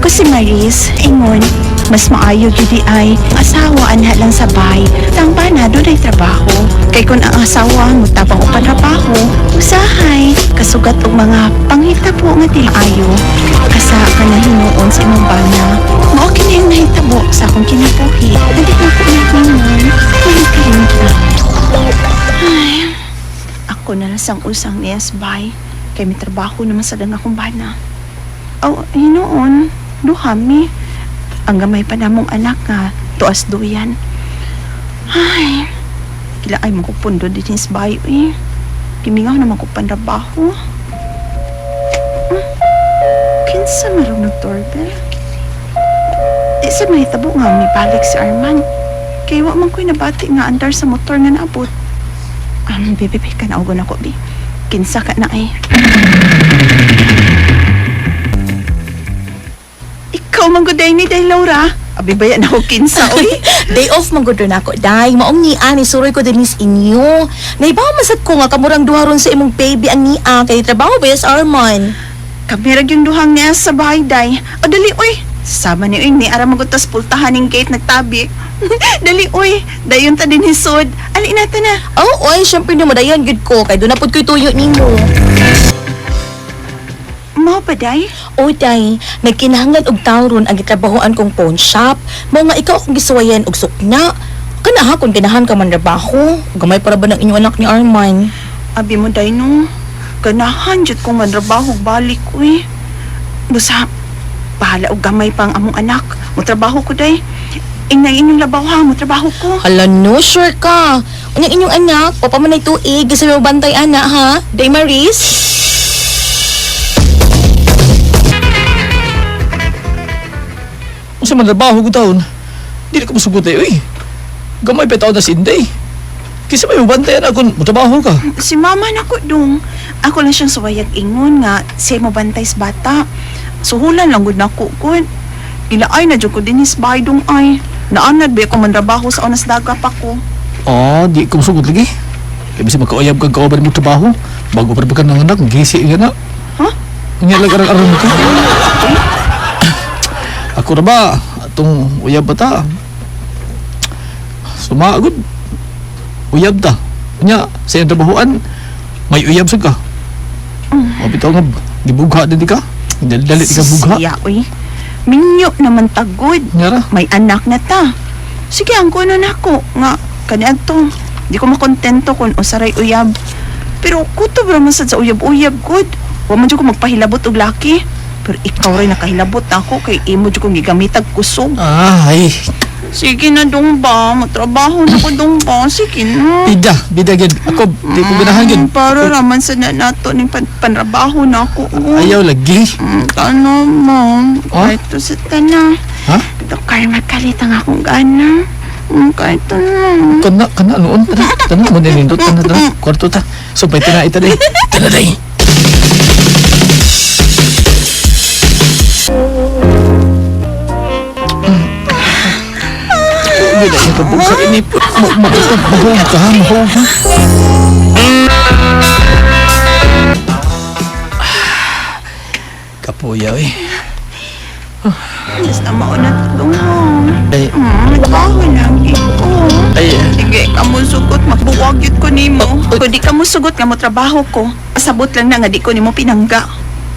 Ako si Maris, ingon, mas maayo gyud ay asawa anha lang sa bay. Tang bana dunay trabaho. Kay kun ang asawa mo tabang upan trabaho, usahay kasugat og mga panghitabo nga dili ayo. Asa ka na hinuon sa imong bana. Mao kini ang nahitabo sa akong kinabuhi. Dili na ko nahingon, mahikalimta. Ay, ako na lang sang usang niya sa bay. Kay may trabaho naman sa dang akong bana. Oh, hinoon, duha mi. Ang gamay pa namong anak nga, tuas duyan. Ay, kila ay makupundo din sa bayo eh. Gimingaw naman ko panrabaho. Kinsa marong nag-doorbell? Di sa mahitabo nga may balik si Arman. Kay wa man ko'y nabati nga andar sa motor nga naabot. Bebe, ka na ako, bi. Kinsa ka na ay. Ikaw man gud ni Day Laura. Abi ba yan ako kinsa oy? Day off man gud nako day. Maong nia ni suroy ko dinis inyo. Naibaw man sad ko nga kamurang duha ron sa imong baby ang nia kay trabaho ba sa Arman. Kami ra yung duhang niya sa bahay day. O dali oy. Sama ni oy ni ara magutas pultahan ning gate nagtabi. Dali oy, dayon ta din hisod. Ali na ta na. Oh, oy, syempre na madayon gud ko kay doon na pud ko'y tuyo nimo. Mao pa day? O day, nagkinahanglan og tawo ron ang gitrabahoan kong pawn shop. Mao nga ikaw akong gisuwayan og sukna. Kana ha kung ganahan ka man trabaho. Gamay para ba ng inyong anak ni Arman? Abi mo day no. Ganahan jud kong mantrabaho balik oy. Busa bahala og gamay pa ang among anak. Motrabaho ko day. Ingay inyong labaw ha, motrabaho ko. Hala no, sure ka. Unyang inyong anak, papa man ay tuig, sa mo bantay ana ha. Day Maris? Unsa man trabaho ko taon? Dili ko musugot eh, uy. Gamay pa taon na si Inday. Kisa may mabantayan ako, motrabaho ka. Si mama nako dong. Ako lang siyang suwayag ingon nga siya mo bantay sa bata. Suhulan lang gud nako kun. Ilaay na jud ko dinhi sa bahay dong ay. Naanad ba ako manrabaho sa onas daga pa ko. Ah, di ko musugot lagi. Kaya bisa magkauyab kang kauban mo trabaho. Bago pa ba ka ng anak, gisi ka na. Huh? Nga lang arang-arang ka. Ako na ba? Atong uyab ba ta? Sumagod. Uyab ta. Nya, sa iyong trabahoan, may uyab sa ka. Mabitaw nga, gibugha din di ka. Dali-dali di ka bugha. Siya, uy. Minyo naman tagod. Nga ra. May anak na ta. Sige, ang kuno nako nga kaniadto. Di ko makontento kung usaray uyab. Pero kutob ra man sad sa uyab-uyab gud. Wa man jud ko magpahilabot og laki. Pero ikaw rin nakahilabot na ako kay imo jud kong gigamitag kusog. Ay, Sige na dong ba, matrabaho na ko dong ba. Sige na. bida, bida gid. Ako di ko ganahan gid. Para raman sa na nato ning panrabaho na ako. Oh. Ayaw lagi. Tano mo. Oh? Kahit to sa tana. Ha? Ito kay magkalit ang akong gana. Kahit to na. Kana kana noon tana. Tana mo nindot tana tana. Kwarto ta. So pay tina ita day. Tana day. Hindi na ito sa ini. Mahog ka, mahog ha. Kapuyaw eh. Basta mauna dong mo. Ay, Trabaho lang ko. ay, Sige, kamo sugot, magbuwag yun ko nimo. Kung di ka mo sugot nga mo trabaho ko, pasabot lang na nga di ko nimo pinangga.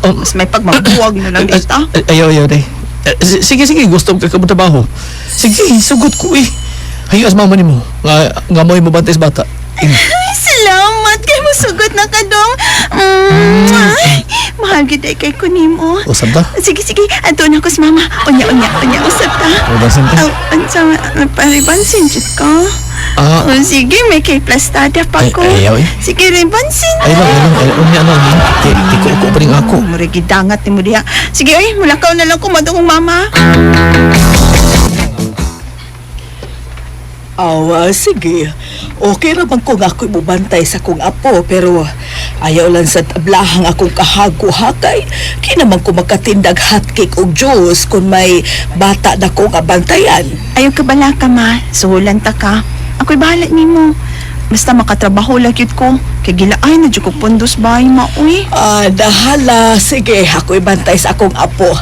oh, Mas may pagmabuwag na lang dita. Ay, ayaw, ayaw, day. Eh, sige, sige, gusto ka ka trabaho. Sige, sugot ko eh. Hayo as mama nimo. Nga, nga mo'y mabantay sa bata. Ay, salamat kay mo sugot na ka dong. Ay, mahal gid ay kay ko nimo. Usab ta? Sige, sige, adto na ko sa mama. Unya, unya, unya, usab ta. O, bansin ta? Aw, unsa paribansin jud ko. Ah, Oh, sige, may kay plastada pa Ay, ko. ayaw eh. Sige, ribansin. ay lang, ay lang, ay, unya na, unya. Ti, ti ko, ko pa rin ako. Mura gidangat ni mo diha. Sige, oy, mulakaw na lang ko madungong mama. Aw, sige. Okay ra man ko nga ako'y mubantay sa kong apo, pero ayaw lang sa tablahang akong kahago-hakay. Di naman ko makatindag hotcake og juice kung may bata na kong abantayan. Ayaw ka bala ka, ma. Suhulan ta ka. Ako'y bahala nimo. Basta makatrabaho lang yun ko. Kay gilaay na jud ko pundos bahay, ma, uy. Ah, dahala. Sige, ako'y bantay sa akong apo.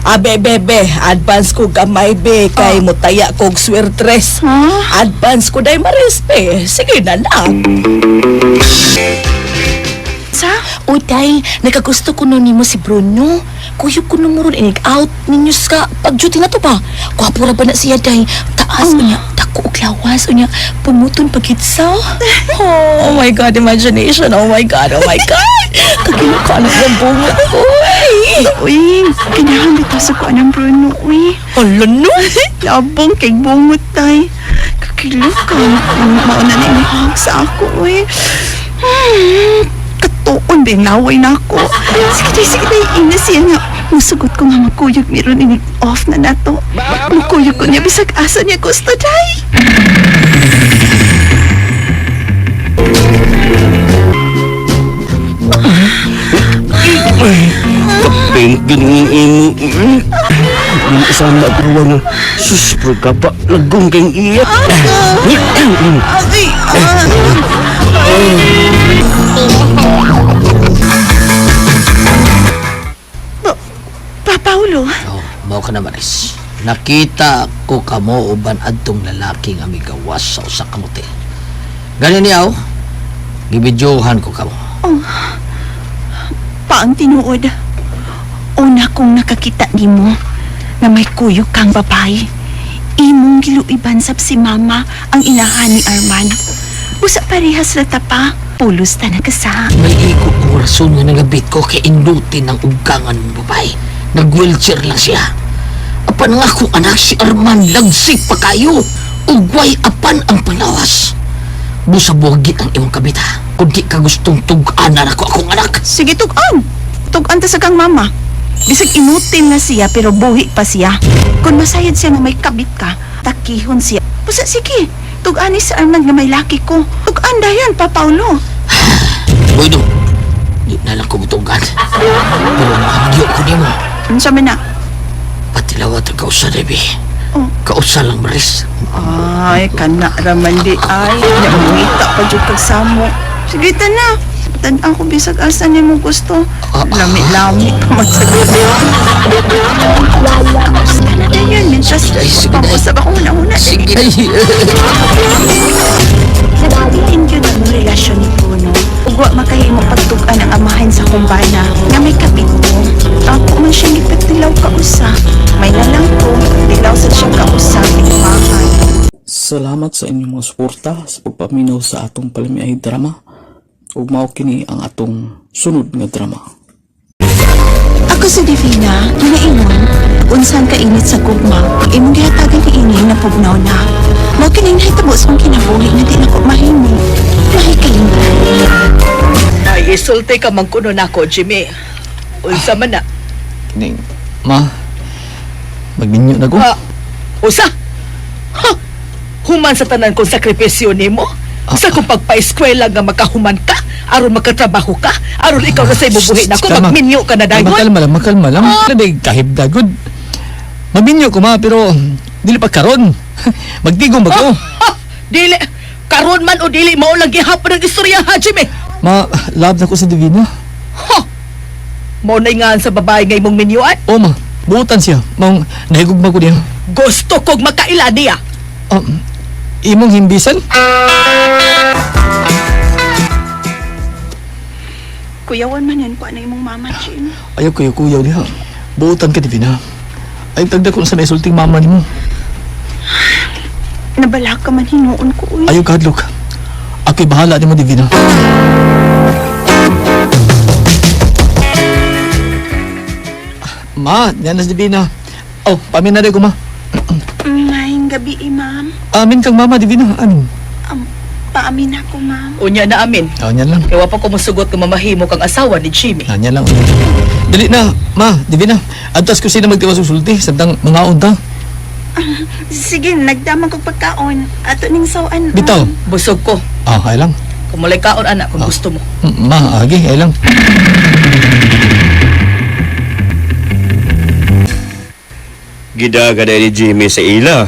Abe, bebe, advance ko gamay, be, kay mutaya kog swertres. Huh? Advance ko day marispe. Sige na lang. Sa? Uy, day, nakagusto ko nun nimo si Bruno. Kuyog ko nun mo ron, inig out ninyo sa pag-duty na to ba? Gwapo ra ba na siya, day? Taas, unya, dako og lawas, unya, pumuton pagitsa. Oh, my God, imagination. Oh my God, oh my God. Kagiluka na yung bungot ko. Uy. Uy, kinahan bitaw sa kuan ng Bruno, uy. Hala no. Labong kay bungot tay. Kakilo ka. Mauna na imong sa ako, uy. Katuon ba yung laway na ako? Sige day, sige day. Ina siya nga. Musugot ko nga magkuyog meron inig off na nato. Mukuyog ko niya bisag asa niya gusto day. Kapeng gining imo. Dili sana ako nga. Sus, ka pa. Lagong kang iya. Ay, ah. Pa Paulo, Oh, mao ka na Maris. Nakita ko kamo uban adtong lalaki nga migawas sa usa ka motel. Gani niyaw, gibidyohan ko kamo. paang tinuod. Una kong nakakita nimo na may kuyog kang babae. Imong giluiban sab si mama ang inahan ni Arman. Usa parehas ra ta pa, pulos ta nagkasa. May iko ko rason nga nangabit ko kay indutin ang ugkangan ng babae. Nag-wheelchair lang siya. Apan nga akong anak si Arman lagsik pa kayo. Ugway apan ang panglawas. Busa buwagit ang imong kabita. Kung di ka gustong tug-anan ako akong anak. Sige, tug-an. Tug-an ta sa kang mama. Bisag inutil na siya pero buhi pa siya. Kung masayad siya nga may kabit ka, takihon siya. Busa sige, tug-an ni si Arman nga may laki ko. Tug-an dayon pa Paulo. Bueno, di na lang ko mutugan. Pero mahagyo ko nimo. Unsa man na? Patilawat ang kausa, Debbie. Oh. Kausa lang, Maris. Ay, kana raman di ay. Namangita pa jud kag samo. Sige ta na. Tan-aw ko bisag asa nimo gusto. Lami-lami pa man sa gabi. Basta na dayon, mientras pang-usap ako una-una. Sige. Nagpatiin yun ang relasyon ni Bruno. Ug wa makahimo pagtug-an ang amahan sa kumbana nga may kapit ko. Ako man siyang gipatilaw kausa. May nalang ko, tilaw sa siyang kausa, imahan. Salamat sa inyong mga suporta sa pagpaminaw sa atong palamiay drama. Ug mao kini ang atong sunod nga drama. Ako si Divina, ginaingon, unsan ka init sa gugma, imong gihatagan ni ini na pugnaw na. Mao kining nahitabo sa akong kinabuhi nga di nako mahimo. Mahikalimtan. Ay, isulti ka man kuno nako, Jimmy. Unsa man na? Ning, ma, magminyo na ko. Ha? Usa? Ha? Human sa tanan kong sakripisyo nimo? Sa kong pagpa-eskwela nga makahuman ka, aron makatrabaho ka, aron ikaw na sa ibubuhi nako, Kalma. magminyo ka na dayon. Makalma lang, makalma lang. Ah. Kahib dagod. Maminyo ko ma, pero dili pa karon. Magtigom ba ko? Ha! Dili, karon man o dili, mao lang gihapon ang istorya ha, Jimmy. Ma, love na ko sa Divina. Ha! Mao na ingaan sa babae nga imong minyuan. O ma, buutan siya. Maong nahigugma ko niya. Gusto kog makaila niya. Imong himbisan? Kuyawan man yan ko na imong mama, Jim. Ayaw kayo kuyaw diha. Buutan ka, Divina. Ay, tagda ko sa naisulting mama nimo. Nabala ka man hinuon ko, uy. Ayaw kahadlok. Ako'y bahala nimo, Divina. Ma, yan na si Divina. Oh, pamin na rin ko, ma. Maayong gabi, eh, ma'am. Amin kang mama, Divina. Amin. Paamin ako, ma'am. Unya na amin. Ah, yan lang. Kaya wa pa ko musugot nga mamahimo kang asawa ni Jimmy. Ah, yan lang. Dali na, ma, Divina. Antas ko sila magtiwas og sulti, samtang mga unta. Sige, nagdamag kog pagkaon. Ato ning sawan. Bitaw. Busog ko. Ah, ay lang. Kumulay kaon anak kung gusto mo. Ma, agi, ay lang. Gidaga ni Jimmy sa ila.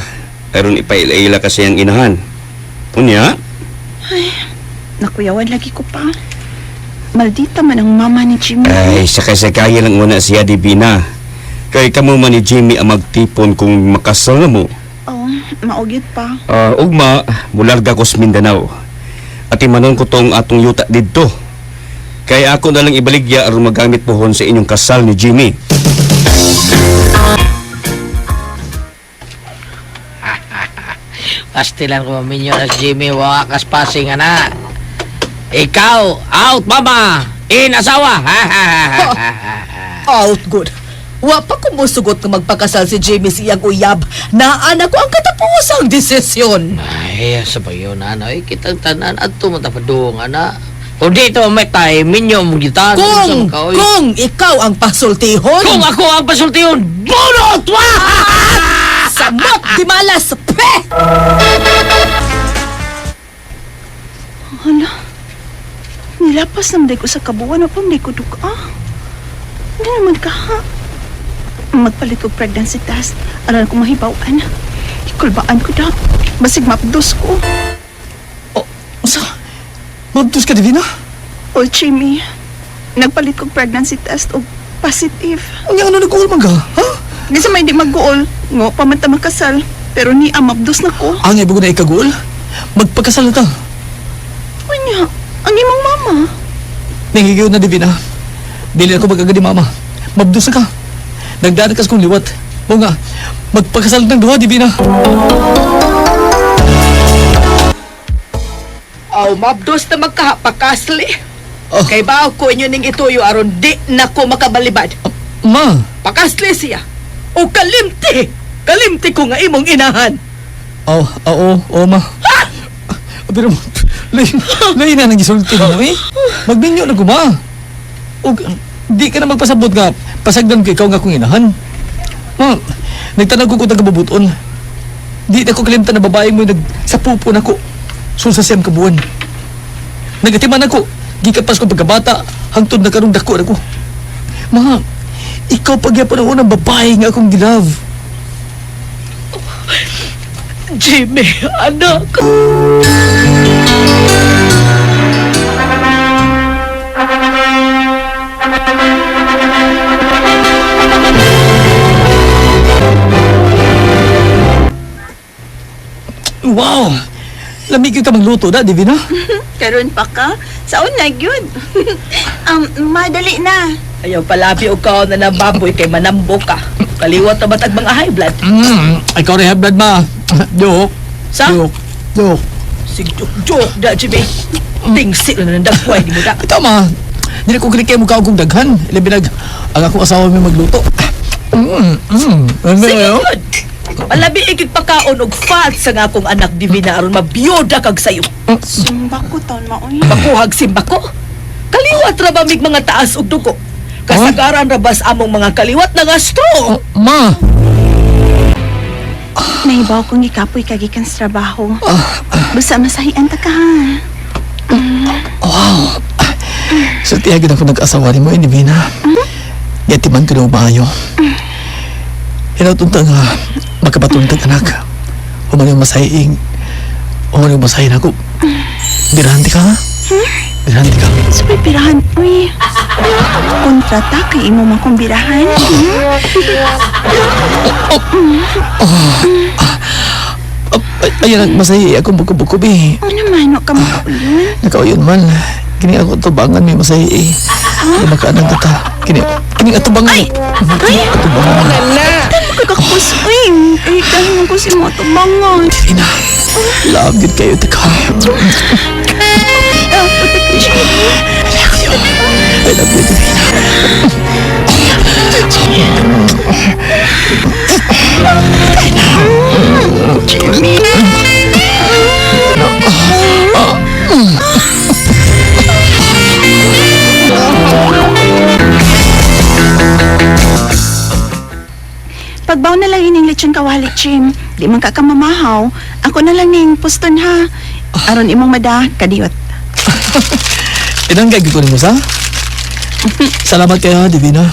Aron ipaila-ila kasi ang inahan. Unya, Ay, nakuyawan lagi ko pa. Maldita man ang mama ni Jimmy. ay sakay-sakay lang muna siya Divina. Kay kamo man ni Jimmy ang magtipon kung makasal na mo. Oh, maugyod pa. Ugma, mularga ko sa Mindanao. At imanon ko tong atong yuta didto. Kaya ako na lang ibaligya aron magamit pohon sa inyong kasal ni Jimmy. Pastilan ko maminyo na si Jimmy, wa kas passing ana. Ikaw, out mama! In asawa! Out good. Wa pa ko musugot nga magpakasal si Jimmy sa iyang uyab. Naan ako ang katapusang desisyon. Ay, sa ba yun, ana? Ay, kitang tanan at tumatapadung, ana. Kung dito may time, minyo mo gitan. Kung ikaw ang pasultihon. Kung ako ang pasultihon, bunot! Wah! Samot di malas! Pe! Hala, nilapas naman ko sa kabuan o pamday ko duka. Hindi naman ka ha. Magpalit ko pregnancy test. Alam ko mahibawan. Ikulbaan ko da. Basig mapdos ko. Sa? Mabdos ka, Divina? O Jimmy, nagpalit ko pregnancy test o positive. Ang ano nag-uul man ka? Ha? Di sa may di mag-goal. Ngo, pamanta makasal. Pero ni amabdos na ko. Ang ibig ko na ikaguol? Magpakasal na ta. Unya, ang imong mama. Nangigiw na, Divina. Dili ako magagadi, mama. Mabdos na ka. Nagdaan ka sa kong liwat. O nga, magpakasal ng duha, Divina. Aw, mabdos na magkahapakasli. Oh. Kay ba ko inyo ning ituyo aron di na ko makabalibad. Ma! Pakasli siya. O kalimti! Kalimti ko nga imong inahan. Oo, oo, oo, ma. Pero, lay na nang gisulti mo, eh. Magbinyo na ko, ma. O, di ka na magpasabot nga. Pasagdan ko ikaw nga akong inahan. Ma, nagtanaw ko kung tagabubuton. Di na ko kalimtan na babae mo nagsapupo na ko. Sul sa siyam kabuan. Nagatiman ako. Gikan pas ko pagkabata. Hangtod na karong dako na ko. Ma, ikaw pagyapon ang unang babae nga akong gilove. Jimmy, anak. Wow! Lamig ka magluto na, Divina. Karon pa ka? Saon na gyud. Madali na. Ayaw palabi og kaon na ng baboy kay manambo ka. Kaliwat na batag mga high blood. Ikaw rin high blood, ma. Joke. Sa? Joke. Joke. Sig joke joke da Jimmy. Tingsi na nang dagway ni mo da. Tama. Dili ko kini kay mukha kong daghan. Labi nag ang akong asawa may magluto. Sige good. Malabi ikig pakaon og fat sa nga akong anak Divina aron mabiyuda kag sayo. Simba ko taon maoy. Makuhag simba ko. Kaliwat ra ba mig mga taas og dugo? Kasagaran ra ba sa among mga kaliwat na nga stroke? Ma. Nahibaw kong gikapoy kagikan sa trabaho. Basta masahian ta ka ha. Wow. So tiyagin ako nag-asawa ni mo, Divina. Yatiman ko na maayo. Hinatunta nga, magkapatuntag anak. Human yung masahiing. Human yung masahin ako. Birahante ka, ha? Birahante ka. Sabay pirahan, uy. Kontrata kay imo man kong birahan. Ayan, masahi ako buko-buko, bi. Ano man, wa ka makauyon. Nakauyon man. Kini ako tubangan may masahi eh. Kini makaanang kata. Kini, kini atubangan. Ay! Kini atubangan. Tan mo kagakus, uy. Ay, dahil mo ko si mo tubangan. Divina, love good kayo taka. Ah, putak ka siya. I love you, Divina. Jimmy. Pagbaw na lang ining lechon kawali, Jim. Di man ka kamamahaw. Ako na lang ning puston ha. Aron imong mada, kadiyot. Inang gagawin ko nimo sa? Salamat kayo, Divina.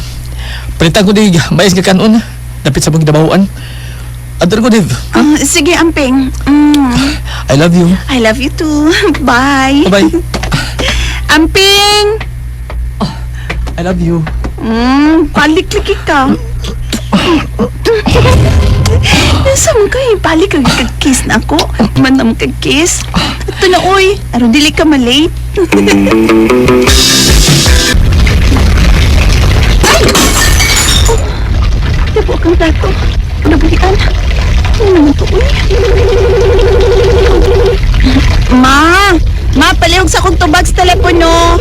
Palitan ko di, mais nga kanon. Dapit sa mong ginabawan. Ador ko, Div. Ah, sige, Amping. Mm. I love you. I love you too. Bye. Bye-bye. Amping! I love you. Balik lagi ka. Nasa mo kayo, balik lagi kag-kiss na ako. Man na mo kag-kiss. Ito na, oy. Aron dili ka malate. Ay! Oh, Nabo kang plato. Nabuhian. Ano naman to, uy? Ma! Ma, palihog sa akong tubag sa telepono.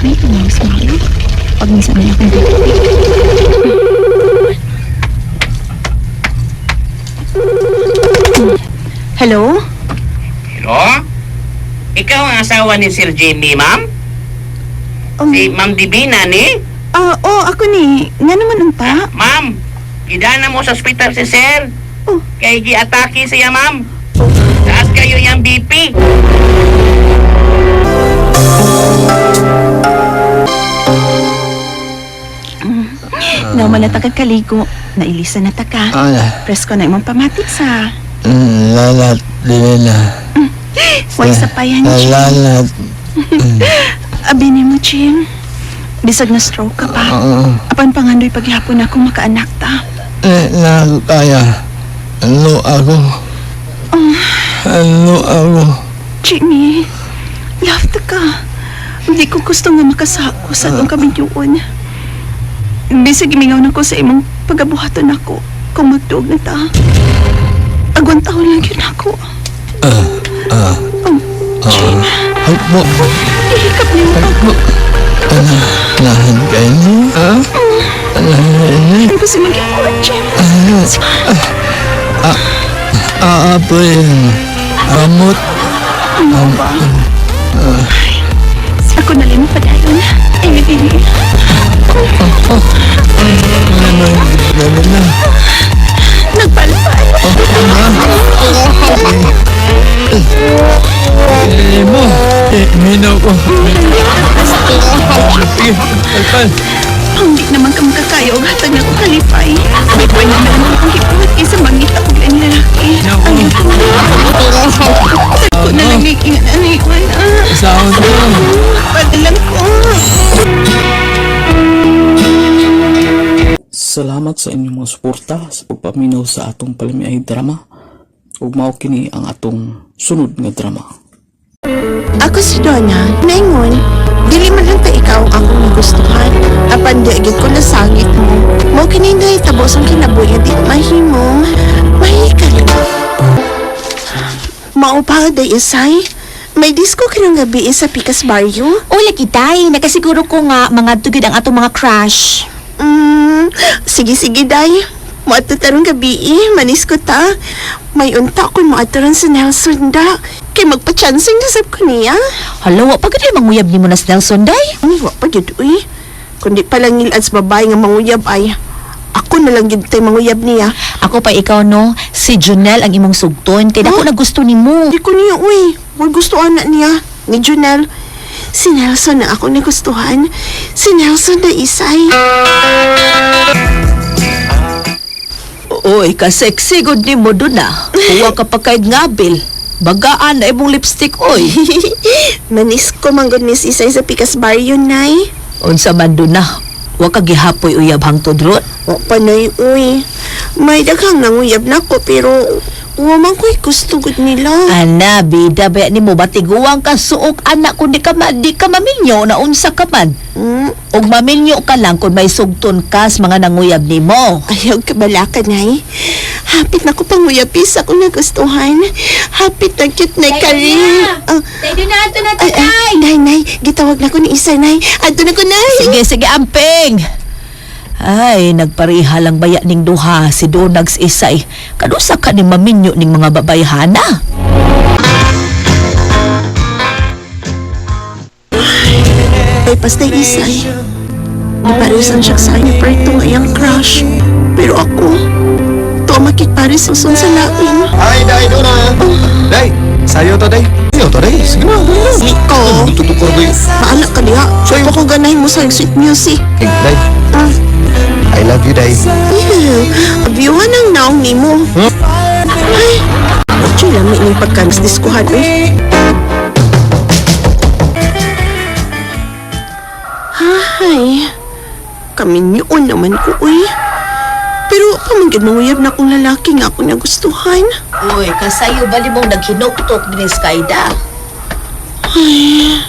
Ay, tumawag si Mami. Pag minsan na akong Hello? Hello? Ikaw ang asawa ni Sir Jimmy, ma'am? Si Ma'am Divina, ni? Ah, oh, ako ni. Nga naman unta? Ma'am, gidana mo sa ospital si Sir. Oh. Kay giatake siya, ma'am. Taas kayo yung BP. Nauman na ta kag kaligo. Nailisa na ta ka. Ala. Presko na imong pamati sa. Lalat, Divina. Huwag sa payan, Jim. Lalat. Abi ni mo, Jim. Bisag na stroke ka pa. Apan pangandoy paghapon ako makaanak ta. Eh, na ako kaya. Ano ako? Ano ako? Jimmy, love ta ka. Hindi ko gusto nga makasako sa atong kaminyuon. Bisag imingaw na ko sa imong pagabuhaton ako kung magduog na ta. Agwan taon lang yun ako. Oh, Jim, Ay, mo. ihikap niyo ako. Ano? Nahan kayo ni? Ha? Nahan Ano ko si mag-ipuan, Jim? Aapoy. Amot. Ano ba? Ay, ako na lang padayon. Ay, hindi. Ano na? Nagpalpal. Eh, mo. Eh, minaw ko. Sige, palpal. Hindi naman ka makakaya og hatag na ko kalipay. May pwede na naman akong gibuhat kaysa mangita og laing lalaki. Ayaw ko na. Ko na lang ingan ani wala. Sound mo. Padalang ko. Salamat sa inyong mga suporta sa pagpaminaw sa atong palamiay drama ug mao kini ang atong sunod nga drama. Ako si Donna, naingon, Dili man lang ta ikaw ang akong nagustuhan. Apan di agad ko nasangit mo. Mao kini nahitabo sa kinabuhi di mahimo. Mahikal. Mao pa day isay. May disco karong gabi sa Picas Barrio. O lagi day, nakasiguro ko nga mga tugid ang atong mga crush. Sige sige day. Moadto tarong gabi manisko ta. May unta ko moadto ron sa Nelson da. Kay magpa-chancing na sab ko niya. Hala, wa pa gud manguyab nimo na si Nelson day. Ay, wa pa gyud uy. Kundi pa lang ngilad sa babae nga manguyab ay. Ako na lang gyud tay manguyab niya. Ako pa ikaw no, si Junel ang imong sugton kay dako na gusto nimo. Di ko niya uy. Wa gusto ana niya. Ni Junel. Si Nelson na ako nagustuhan. Si Nelson na isay. Uy, ka-sexy gud nimo dun ah. Huwa ka pa kay ngabil. Bagaan na imong lipstick, oy. Manis ko manggod Miss Isay sa Picas Barrio, Nay. Unsa man dun na. Wa ka gihapoy uyab hangtod ron. Wa pa, Nay, uy. May daghang nanguyab na ko, pero wa man ko'y gusto gud nila. Ana, bida ba nimo batiguang ka suok anak kun di ka di ka maminyo na unsa ka man. Og maminyo ka lang kung may sugton ka sa mga nanguyab nimo. Ayaw ka balaka, Nay. Hapit na ko panguyab sa akong nagustuhan. Hapit na cute na kari. Ah, Tayo na, ato na, ay, ay, Nay, Nay, gitawag na ko ni Isa, Nay. Adto na ko, Nay. Sige, sige, amping. Ay, nagpareha lang baya ning duha si Donags Isay. Kadusa ka ni maminyo ning mga babayhana. Ay, pastay Isay. Niparisan siya sa kanya perto nga iyang crush. Pero ako, to makikparis uson sa lain. Ay, day, doon na. Day, sayo to, day. Sayo to, day. Sige na, day na. Liko. Tutukor, day. Maala ka diha. Sayo ko ganahin mo sa sweet music. Hey, day. Ah, I love you, day. ew. Abiyuhan ang naong nimo. Ay, medyo lami ning pagkanas diskuhan, eh. Ay, kaminyoon naman ko, uy. Pero pamanggid manguyab na akong lalaki nga ako nagustuhan. Uy, kasayo ba nimong naghinuktok ni Skyda? Ay,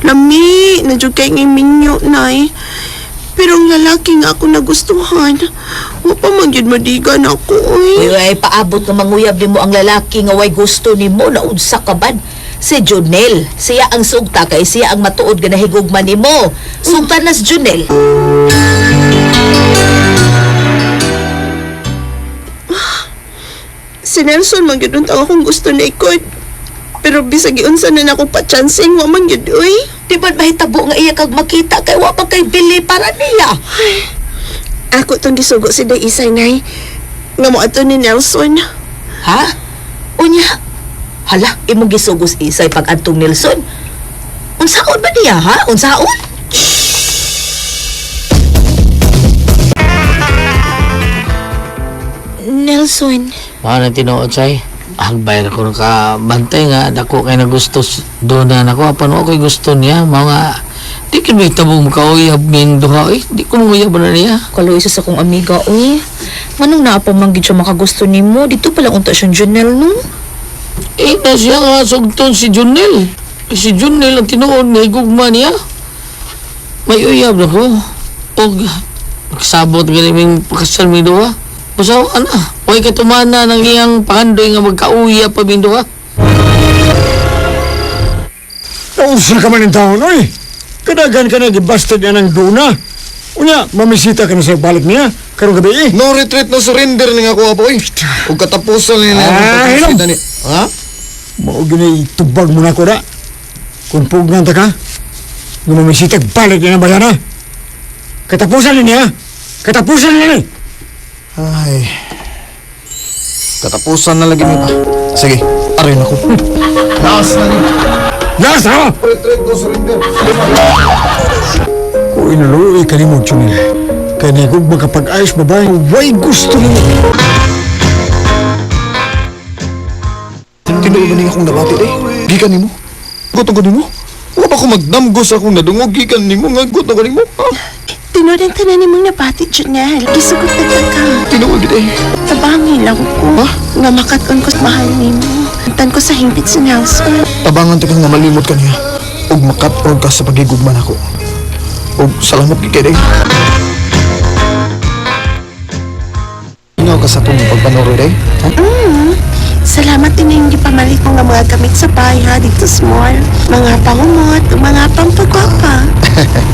lami, na jud kay ngay minyo, nay. Pero ang lalaki nga ako nagustuhan, wa pa man gyud madigan ako, Uy, uy. ay, paabot nga manguyab nimo ang lalaki nga way gusto nimo na unsa ka man. Si Junel, siya ang sugta kay siya ang matuod nga nahigugma nimo. Sugta na si Junel. Si Nelson man gyud unta akong gusto na ikod. Pero bisag giunsa na nako pa-chancing, wa man gyud, uy. Di ba mahitabo nga iya kag makita kay wa pa kay bili para niya. Ako tong gisugo si Day Isay, nay. Nga mo ato ni Nelson. Ha? Unya. Hala, imong gisugos isay pag antong Nelson. Unsaon ba niya ha? Unsaon? Nelson, Mao na tinuod say. Hagbay ra ko nakabantay nga dako kay nagusto doon na nako apan wa ko'y gusto niya mao nga di kin may tabong makauyab ning duha eh di ko manguyab na niya. Kaloy sa akong amiga, uy. Manong naa pa man gid siya makagusto nimo, dito pa lang unta siyang Junel no. Eh na siya nga sugton si Junel. Eh, si Junel ang tinuod na higugma niya. May uyab na ko. Og magsabot gani ming pakasal mi duha. Usaw ana, way katumana ng iyang pangandoy nga magkauyab pa ming duha. Nausa ka man ng taon, oy. Kadagan ka na gibasted niya ng duna. Unya, mamisita ka na sa balik niya. Karong gabi eh. No retreat, no surrender ni nga ako, apo, oy. Ug katapusan ni na Ah, hilom. ni. Ha? Mao gini tubag mo na ko da. Kung pugnan ta ka, nga mamisita balik niya ng bayana. Katapusan ni niya. Katapusan niya ni. Ay. Katapusan na lagi mi pa. Sige, arin ako. Last na ni. Last ha! Retreat, no surrender. Kung inaluoy ka ni mo, Chunil. Kaya nagug makapag-ayos babae, way gusto mo. Tinuod ba niya akong nabati, day? Gikan nimo? Gusto ko nimo? Wa ba ko magdamgo sa akong nadungog gikan nimo nga gusto ko nimo? Ha? Tinuod ang tanan nimong nabati, Junel. Gisugot na ta ka. Tinuod gid eh. Tabangin lang ko. Nga makat-on ko sa mahal nimo. Tan ko sa hingpit si Nelson. Tabangan ta ka nga malimot ka niya. Ug makat-on ka sa pagigugma nako. Ug salamat gid kay day. Ingaw ka sa akong pagpanuro day. Ha? Salamat din yung gipamalit mo nga mga gamit sa bahay ha, dito small. Mga pangumot, mga pampagwapa.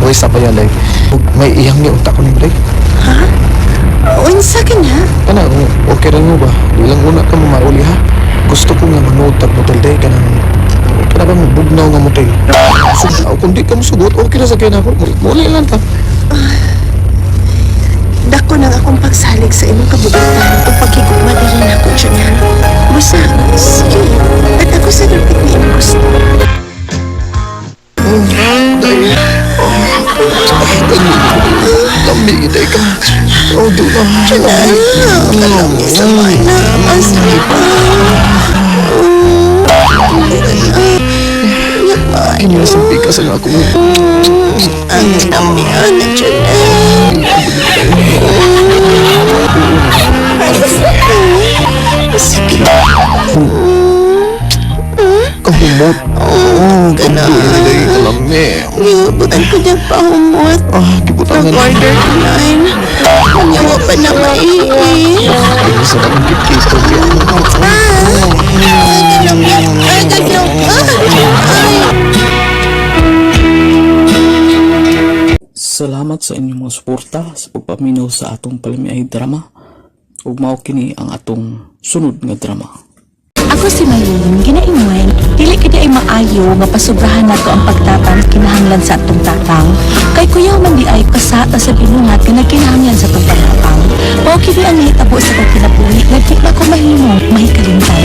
Uy, sa pa yan day. Ug may iyang ni unta ko nimo day. Ha? Unsa ka na? Ana, okay ra mo ba? Di lang una ka mo mauli ha. Gusto ko nga manood tag motel day kanang kana bang bugnaw nga motel. So, kung di ka mosugot, okay ra sa kay nako. Muli lang ta. Dako nang akong pagsalig sa imong kabugutan o pagkigugma diri nako, Janelle. Busa, sige. At ako sa dapat ni imong gusto. Lami gid ka. Oh, di na. Janelle, kalami sa mana. Asa pa? Kini sa pikas ang ako. Ang lami, ana, Janelle. Sige. Kahumot. Oh, kamdoy ni day kalami. Gibutan ko niya pahumot. Ah, gibutan na. Nag-order ko nine. Kanya pa na maihi. Kini sa kanang kit-kit. Ay, ganyan. Ay. Salamat sa inyong mga suporta sa pagpaminaw sa atong palamiay drama. Ug mao kini ang atong sunod nga drama. Ako si Maylene, ginaingon, dili ka di ay maayo nga pasubrahan nato ang pagtatang kinahanglan sa atong tatang. Kay kuyaw man di ay kasata sa binungat nga nagkinahanglan sa atong pagtatang. Mao kini ang nahitabo sa akong kinabuhi nga di na ko mahimo mahikalintay.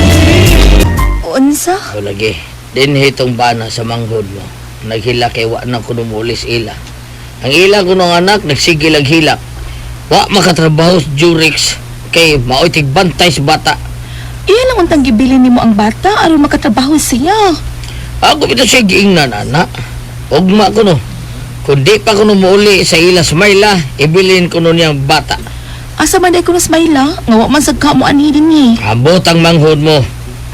Unsa? O lagi, dinhi itong bana sa manghod mo. Naghila kay wa na kuno mulis ila. Ang ila kuno ang anak, nagsigil ang hilak. Wa makatrabaho sa Jurix kay maoy tigbantay sa bata. Iya lang untang gibilin nimo ang bata aron makatrabaho siya. Ako bitaw siya giingnan, anak. Ugma kuno. Kung di pa kuno muuli sa ila sa Mayla, ibilin kuno niyang bata. Asa man day kuno sa Mayla, nga wa man sad ka mo anhi dinhi. Ambot ang manghod mo.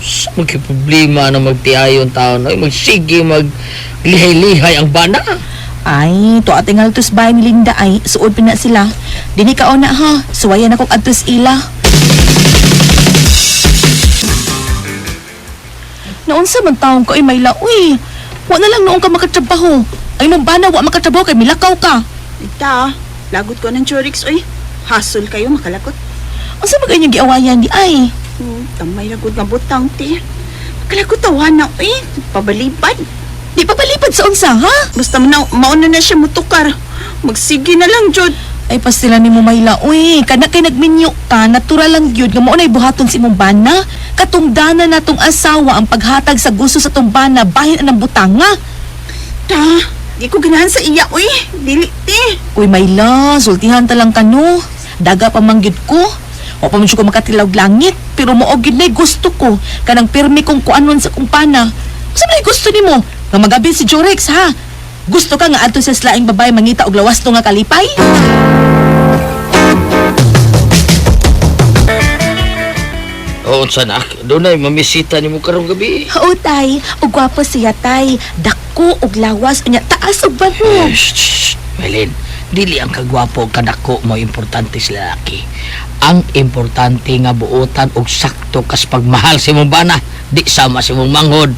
Sa magki problema na magtiayon taon. Ay, magsige, maglihay-lihay ang bana. Ay, to ating altos bahay ni Linda ay suod pa na sila. Dini ka na ha, suwayan akong adtos ila. Naunsa man taong ko ay may laoy. Wa na lang noong ka makatrabaho. Ay mong bana wa makatrabaho kay milakaw ka. Ita, lagot ko ng Chorix, oy. Hasol kayo, makalakot. Unsa man kay inyong giawayan di ay? Tamay lagot nga butang, ti. Makalakot tawa na, oy. Pabalibad. Di pa palipad sa unsa ha? Basta na, mauna na siya mutukar. Magsige na lang, Jod. Ay pastila ni mo Mayla, uy, kana kay nagminyo ka, natural lang gyud nga mao nay buhaton si imong bana. Katungdana na tong asawa ang paghatag sa gusto sa tong bana bahin anang butanga. Ta, di ko ganahan sa iya, oy. Dili, ti. Uy Mayla, sultihan ta lang kano. Daga pa man gyud ko. Wa pa man siya ko makatilawg langit, pero mao gyud nay gusto ko kanang pirmi kong kuanon sa kong pana. Unsa man nay gusto nimo? Nga magabi si Jorex ha? Gusto ka nga adto sa slaing babae mangita og lawas to nga kalipay? Oo, unsa na? Doon ay mamisita ni mo karong gabi. Oo, tay. Og gwapo siya, tay. Dako og lawas unya taas og banog. Shh, shh, Melin, dili ang kagwapo og kadako mo importante sa lalaki. Ang importante nga buotan og sakto kas pagmahal sa imong bana, di sama sa imong manghod.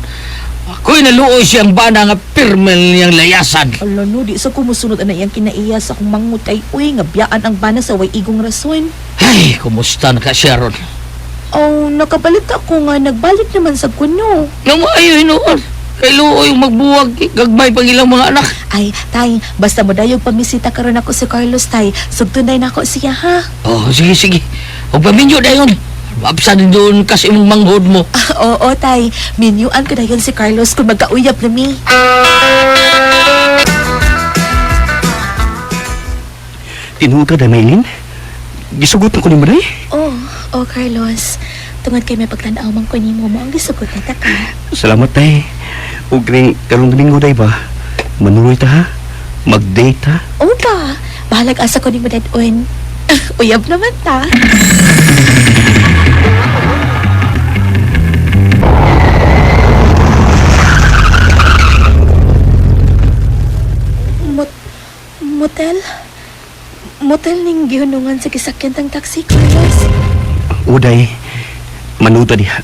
Ako'y naluoy siyang bana nga pirmel niyang layasan. Ala no, di sa kumusunod ana iyang kinaiya sa akong mangut kay uy nga biyaan ang bana sa way igong rason. Ay, kumusta na ka siya ron? Oh, nakabalita ko nga nagbalik naman sa kuno. Nga mo ayo hinuon. Kay luoy yung magbuwag, gagmay pag ilang mga anak. Ay, tay, basta mo dayog pamisita karon ako si Carlos tay. Sugtunay na ako siya ha. Oh, sige, sige. Huwag paminyo dayon. Absan doon kas imong manghod mo. Ah, oo, tay. Minyuan ko dayon si Carlos kung magkauyab na mi. Tinuod ka, Maylin? Gisugot na ko ni Maray. Oh, oh Carlos. Tungod kay may pagtan-aw man ko nimo mo ang gisugot na ta ka. Salamat, tay. Ug ring karong Domingo day ba? Manuloy ta ha? Mag-date ta? Oo ba? Bahalag asa ko nimo dadon. Uyab naman ta. Motel ning gihunungan sa gisakyan tang taxi, Carlos. Uday, manuta diha.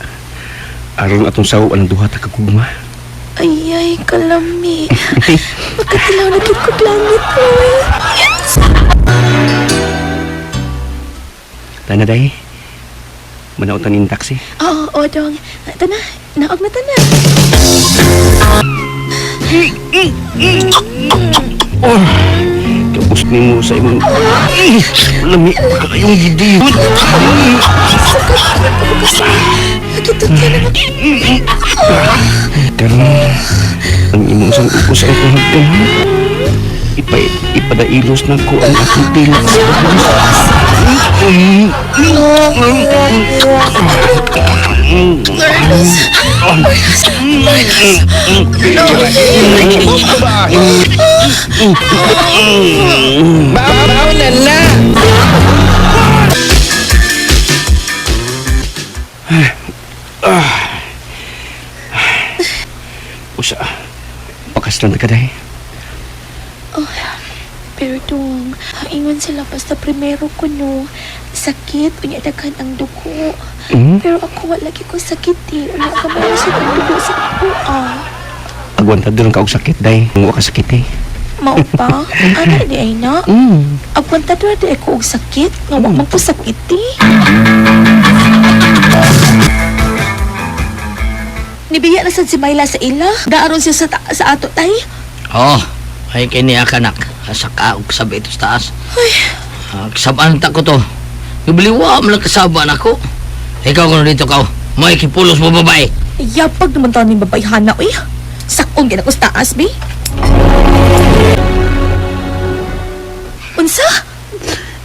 Aron atong saw ang duha ta kagugma. Ay, ay, kalami. Makatilaw na gid kog langit, oy. Yes! Tana day. Manautan ning taxi. Oo, oh, dong. Tana, naog na tana. Oh, kapos nimo sa imong lami kayong gidi. Karon ang imong sang upos ang akong hagdan. Ipadailos na ko ang akong dila. Carlos! Carlos! Mauna na! Usa, pakaslan ka dahi. Oh, pero dong, ingon sila basta primero ko no, sakit, unya daghan ang dugo. Mm? Pero ako wala lagi ko sakit eh. Unya kamay sa dugo sa ako ah. Agwantado lang ka og sakit day. Wa ka sakit eh. Mao pa? Ana di ay na? Mm. Agwantado di ako og sakit, nga wa man ko sakit eh. Nibiya na sad si Myla sa ila. Daaron siya sa, sa ato tay. Oh, ay kini akanak. Saka og sabi ito sa taas. Ay, Kasabaan ta ko to. Ibiliwa mo lang kasabaan ako. Ikaw kuno dito ka. May kipulos mo babae. yapag naman taon ni babae hana uy. Sakong gina ko sa taas, bi. Unsa?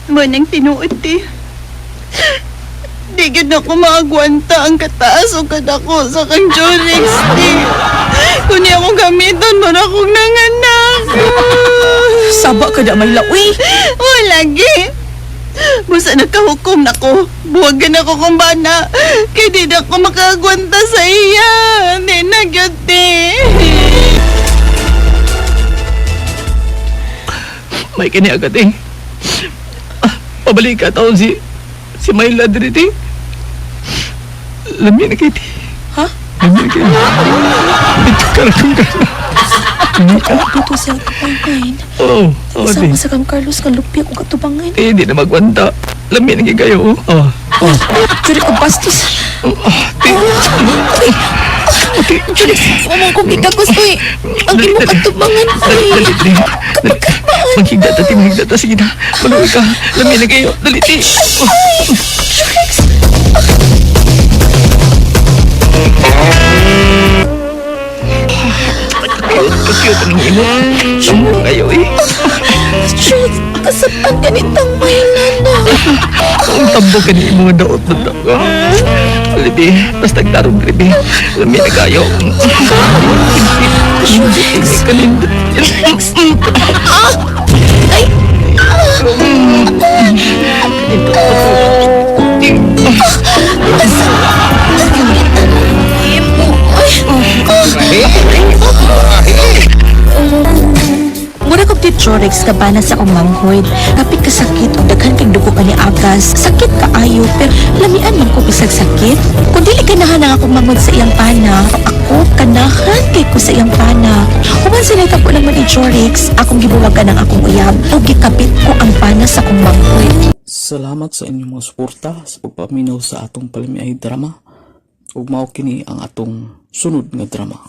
Manang tinuod ti. Di gid ako maagwanta ang kataas o kadako sa kang Jorex ti. Kung niya akong gamiton mo na akong nanganak. Saba ka da may uy. O lagi. Busa nagkahukom na ko. Buwagan ako kung bana. Kaya di na ako makaagwanta sa iya. Di na gyud ti. May kini agad eh. Pabalik ka taon si Myla diri ti. Lami na kay ti. Ha? Lami na kay. Ito ka na kung gana. Dito sa kapain. Oo, oo, ti. Sama sa kang Carlos nga lupi akong katubangan. Eh, di na magwanta. Lami na kay kayo. Oh. Oh. Juri ko bastos. Ti. Uy, Juri, mo kong gigagos uy. Ang imong katubangan uy. Dali, dali. Dali. Manghigda ta, ti, manghigda ta. Sige na. Maluwi ka. Lami na kayo. Dali, ti. Oh. Jurex. Cute ang imo. Lamo kayo eh. Jurex, kasabaan ganitang Myla na. Ang tambo ka ni mga daot na daot. Libi, basta nagtarong libi. Lami na kayo. Jurex. Kanindot. Ah! Ay! Mura kog Jorex ka bana sa akong manghoyd. Kapit ka sakit ug daghan kag dugo ka ni agas. Sakit kaayo pero lamian man ko bisag sakit. Kung dili ganahan ang akong manghod sa iyang pana, ako kanahan kay ko sa iyang pana. Human sila tapo naman ni Jorex, akong gibuwagan ang akong uyab ug gikabit ko ang pana sa akong manghoyd. Salamat sa inyong mga suporta sa pagpaminaw sa atong palamiay drama ug mao kini ang atong sunod nga drama.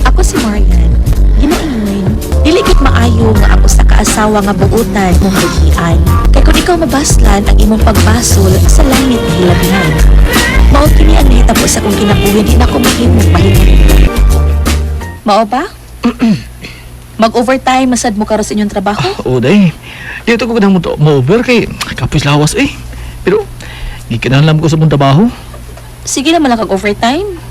Ako si Marian. Ginaingon, dili gid maayo nga ang usa ka asawa nga buutan mong buhian. Kay kung ikaw mabaslan ang imong pagbasol sa langit hilabihan. Mao kini ang nahitabo sa akong kinabuhi, di na ko mahimong mahimong. Mao ba? Mag-overtime masad mo karon sa inyong trabaho? Oo, day. Dito ko kanang mo mo-over kay kapis lawas eh. Pero gikinahanglan ko sa mong trabaho. Sige naman lang kag overtime.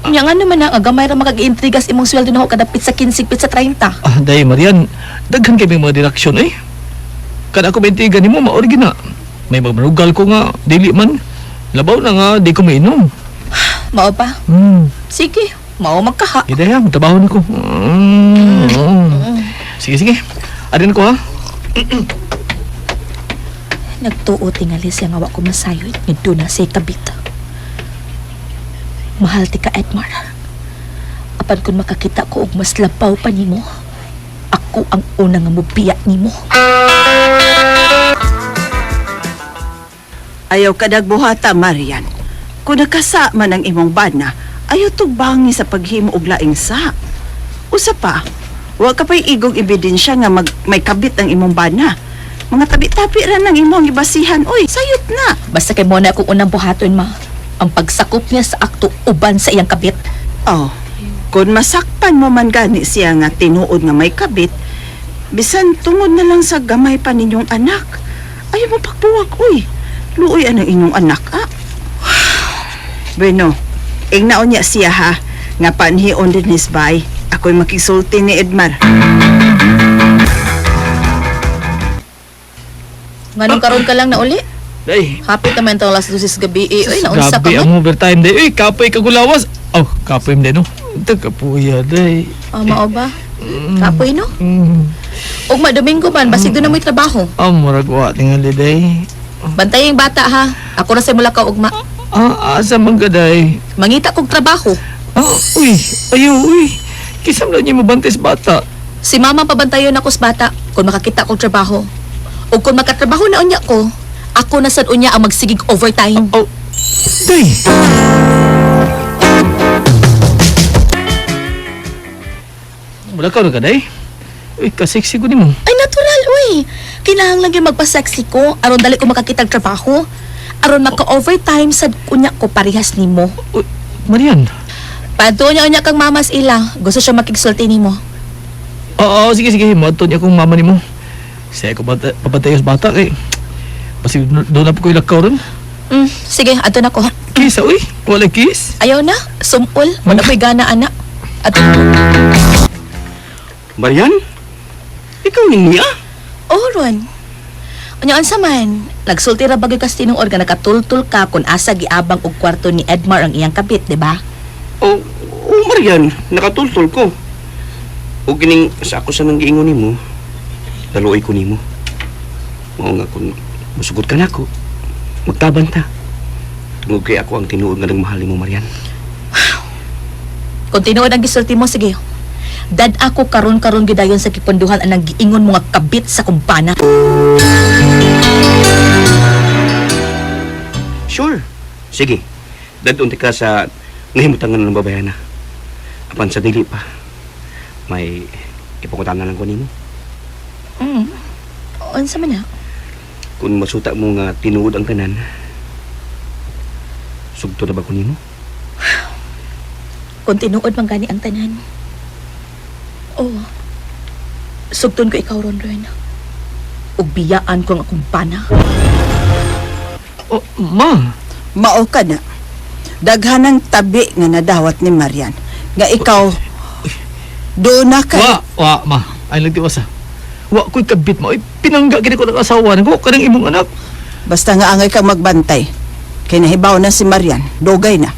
Nya nga naman ang gamay ra makag-intrigas imong sweldo na kada pizza 15 pizza 30. Ah, day Marian, daghan kay may mga direksyon eh. Kada ako maintigan nimo maori gina. May magmanugal ko nga dili man. Labaw na nga di ko mainom. Mao ba? Sige, mao magkaha. Gid ay, trabaho na ko. Sige, sige. Adin ko ha. Nagtuo tingali siya nga wa ko masayod nga doon na siya kabit. Mahal ti ka, Edmar. Apan kung makakita ko og mas labaw pa nimo, ako ang una nga mobiya nimo. Ayaw kadagbuhata, Marian. Kung nakasa man ang imong bana, ayaw tugbangi sa paghimo og laing sa. Usa pa, wa ka pa'y igong ebidensya nga may kabit ang imong bana. Mga tabi-tabi ra nang imong ibasihan, oy, sayop na. Basta kay mo na akong unang buhaton, ma. Ang pagsakop niya sa akto uban sa iyang kabit. Oh, kung masakpan mo man gani siya nga tinuod nga may kabit, bisan tungod na lang sa gamay pa ninyong anak. Ayaw mo pagbuwag, uy. Luoy ang inyong anak, ah. Bueno, ingnaon niya siya ha, nga panhion din his bay. Ako'y makisulti ni Edmar. Nganong karon ka lang na uli? Day. Hapit naman itong alas 12 sa gabi. Eh, uy, naunsa ka Grabe man. ang overtime day. Uy, kapoy kagulawas. Oh, kapoy mo no. Tagapuya day. Ah, mao ba? Kapoy, no? Ugma, Domingo man, basig doon na mo'y trabaho. Ah, murag wa tingali day. Bantay yung bata, ha? Ako na sa mula ka, ugma. Ah, asa man ka day? Mangita kog trabaho. Ah, uy, ayaw, uy. Kisam lang niya mabantay sa bata. Si mama pabantayon ako sa bata kung makakita kog trabaho. O kung makatrabaho na unya ko, ako na sad unya ang magsigig overtime. Oh, day. Wala ka na ka, day? Uy, kasiksi ko nimo. Ay, natural, uy. Kinahanglan gyud magpa-sexy ko aron dali ko makakita og trabaho. Aron maka-overtime sad unya ko parehas nimo. Uy, Marian. Padto niya unya kang mamas ila. Gusto siya makigsulti nimo. Oo, sige, sige. Moadto niya akong mama nimo. Siya ko bata, pabantayo sa bata kay. Basig doon na po ko'y lakaw ron. Sige, adto na ko. Kiss, uy. Wala kiss. Ayaw na, sumul. Wala ko'y gana, ana. Adto. Marian? Ikaw ni niya? Oh, Ron. Unya unsa man? Nagsulti ra bagay kas tinuod nga nakatultul ka kung asa giabang og kwarto ni Edmar ang iyang kabit, di ba? Oh, oh Marian, nakatultol ko. O gining sa ako sa nang giingon nimo, laluoy ko nimo. Mao nga kung musugot ka nako, magtaban ta. Tungod kay ako ang tinuod nga nagmahal nimo, Marian. Kung tinuod ang gisulti mo, sige. Dad ako karon-karon gidayon sa gipunduhan anang giingon mo nga kabit sa kumpana. Sure. Sige. Dadun ka sa nahimutangan ng babayana. Apan sa dili pa. May ipakutan na lang ko nimo. Unsa man na? Kung masuta mo nga tinuod ang tanan, sugto na ba ko nimo? Kung tinuod man gani ang tanan. Oh. Sugton ko ikaw ron, Ron. Ug biyaan ko ang akong bana. Oh, ma. Mao ka na. Daghanang tabi nga nadawat ni Marian. Nga ikaw, doon na ka. Wa, wa, ma. Ay, nagtiwas ah. Wa ko'y kabit mo. Ay, pinangga gini ko ng asawa. Nako, kanang imong anak. Basta nga angay kang magbantay. Kay nahibaw na si Marian, dugay na.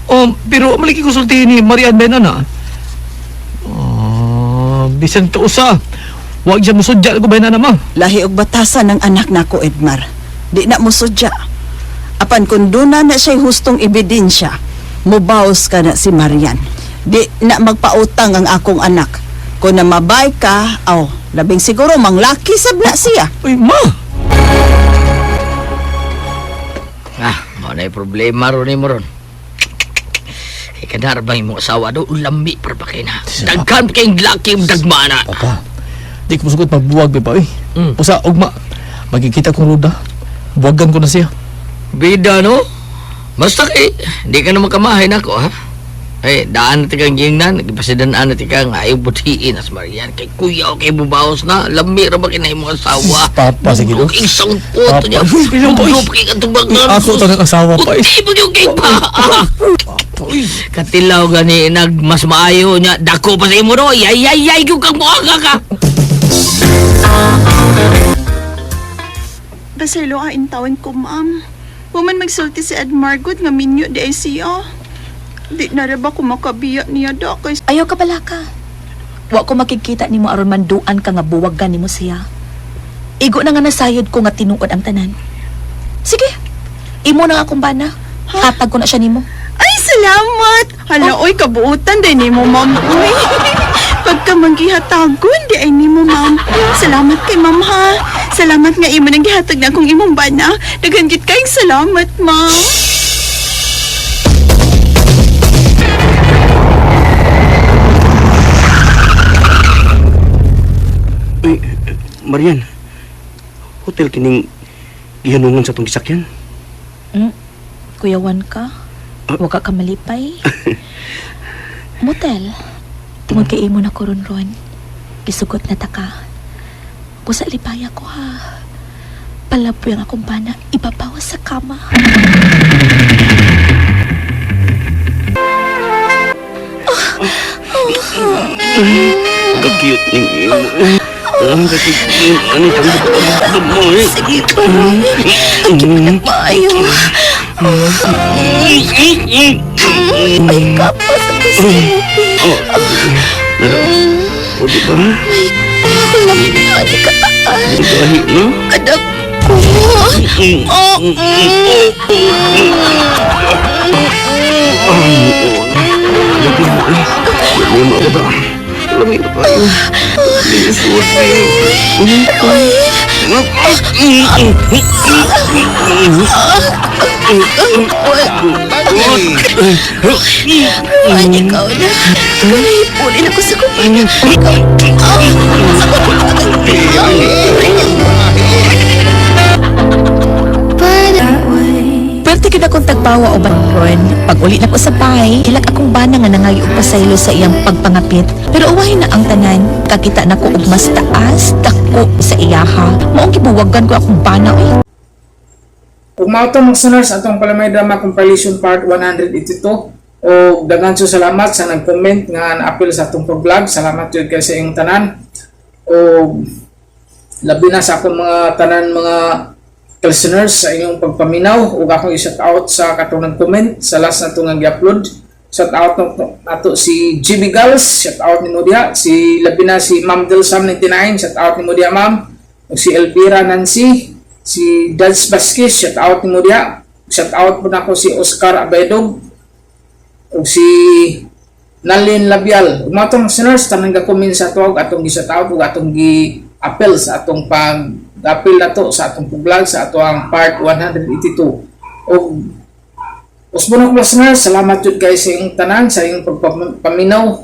Oh, pero maliki ko sultihin ni Marian Ben, ana. Oh, bisan ka usa. Wa siya musudya ko ba na ma. Lahi og batasan ng anak nako Edmar. Di na mo sudya. Apan kung doon na na siya'y hustong ebidensya, mubaos ka na si Marian. Di na magpautang ang akong anak. Kung namabay ka, aw, labing siguro manglaki sab na siya. Uy, ma! Ah, mao na problema ron ni mo ron. Kay kadar bang imong asawa do lami para pa kay na. Daghan pa kayong laki imong dagmana. Papa, di ko musugot magbuwag ba, eh. Usa, ugma, magkikita kong ruda. Buwagan ko na siya. Bida no? Basta kay di ka na makamahay nako ha. Eh, daan na tikang gingnan, nagpasidanaan na tikang ayaw butiin as Marian. Kay kuya o kay bubaos na, lami ra ba kinay imong asawa? Papa, sige do. Ug isang puto niya. Uy, bilang pa, uy. Buglo pa kay katubangan. Ako to ng asawa pa, eh. Uti pa yung kay pa. Katilaw gani nag mas maayo niya. Dako pa sa imo no. Yay yay yay yung kang muanga ka. Basilo ka intawon ko, ma'am. Woman magsulti si Edmar good nga minyo di ay siya. Di na ra ba ko makabiya niya da kay Ayaw ka pala ka. Wa ko makikita nimo aron manduan ka nga buwagan nimo siya. Igo na nga nasayod ko nga tinuod ang tanan. Sige, imo na nga akong bana. Hatag ko na siya nimo. Ay, salamat! Hala, oy, kabuutan din nimo, ma'am. Uy, pagka manggihatagon, di ay nimo, ma'am. Salamat kay ma'am, ha? Salamat nga imo nang gihatag na akong imong bana. Daghan gid kayong salamat, ma'am. Uy, Marian. Hotel kining gihanungan sa tong gisakyan. Kuyawan ka. Wag ka malipay. Motel. Tungod kay imo na koron ron. Gisugot na ta ka. Busa lipaya ko ha. Palaboy ang akong bana. Ibabawas sa kama. Ka-cute ning imo. Ang ka-cute. Ano itong mo eh. Sige, parang. Ang cute maayo. Ay, kapas ako sa mupi. O, di ba? Ay, ako lang ni kataas. Gahi, no? Kadak ko. Oh, Lami mo ako ba? Lami na kayo. Ay, ikaw na. Kanahipunin ako sa kumpanya. Ikaw. Sa Pwerte gid akong tagbawa o banron. Pag uli na ko sa bahay, hilak akong bana nga nangayo og pasaylo sa iyang pagpangapit. Pero uwahin na ang tanan. Kakita na ko og mas taas, dako sa iyaha. Maong gibuwagan ko akong bana oy. Ug mao to mga listeners atong Palamay Drama Compilation Part 182 o daghan sa salamat sa nag-comment nga na-appeal sa atong pag-vlog. Salamat jud kay sa inyong tanan. O labi na sa akong mga tanan mga listeners sa inyong pagpaminaw ug akong i-shout out sa katong nag-comment sa last na nga gi-upload. Shout out nato si GB Gals, shout out nimo diha, si labi na si Ma'am Delsam 99, shout out nimo diha ma'am. Ug si Elvira Nancy, si Dads Vasquez, shout out nimo diha. Shout out po nako si Oscar Abaydog ug si Nalin Labial. Ug mga tong listeners tanang ga-comment sa tuwag atong gi-shout out ug atong gi-appeal sa atong pag appeal nato sa atong pag-vlog sa atoang part 182. Ug usbon ako listeners, salamat jud kay sa inyong tanan sa inyong pagpaminaw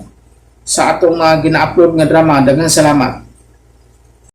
sa atong mga gina-upload nga drama. Daghang salamat.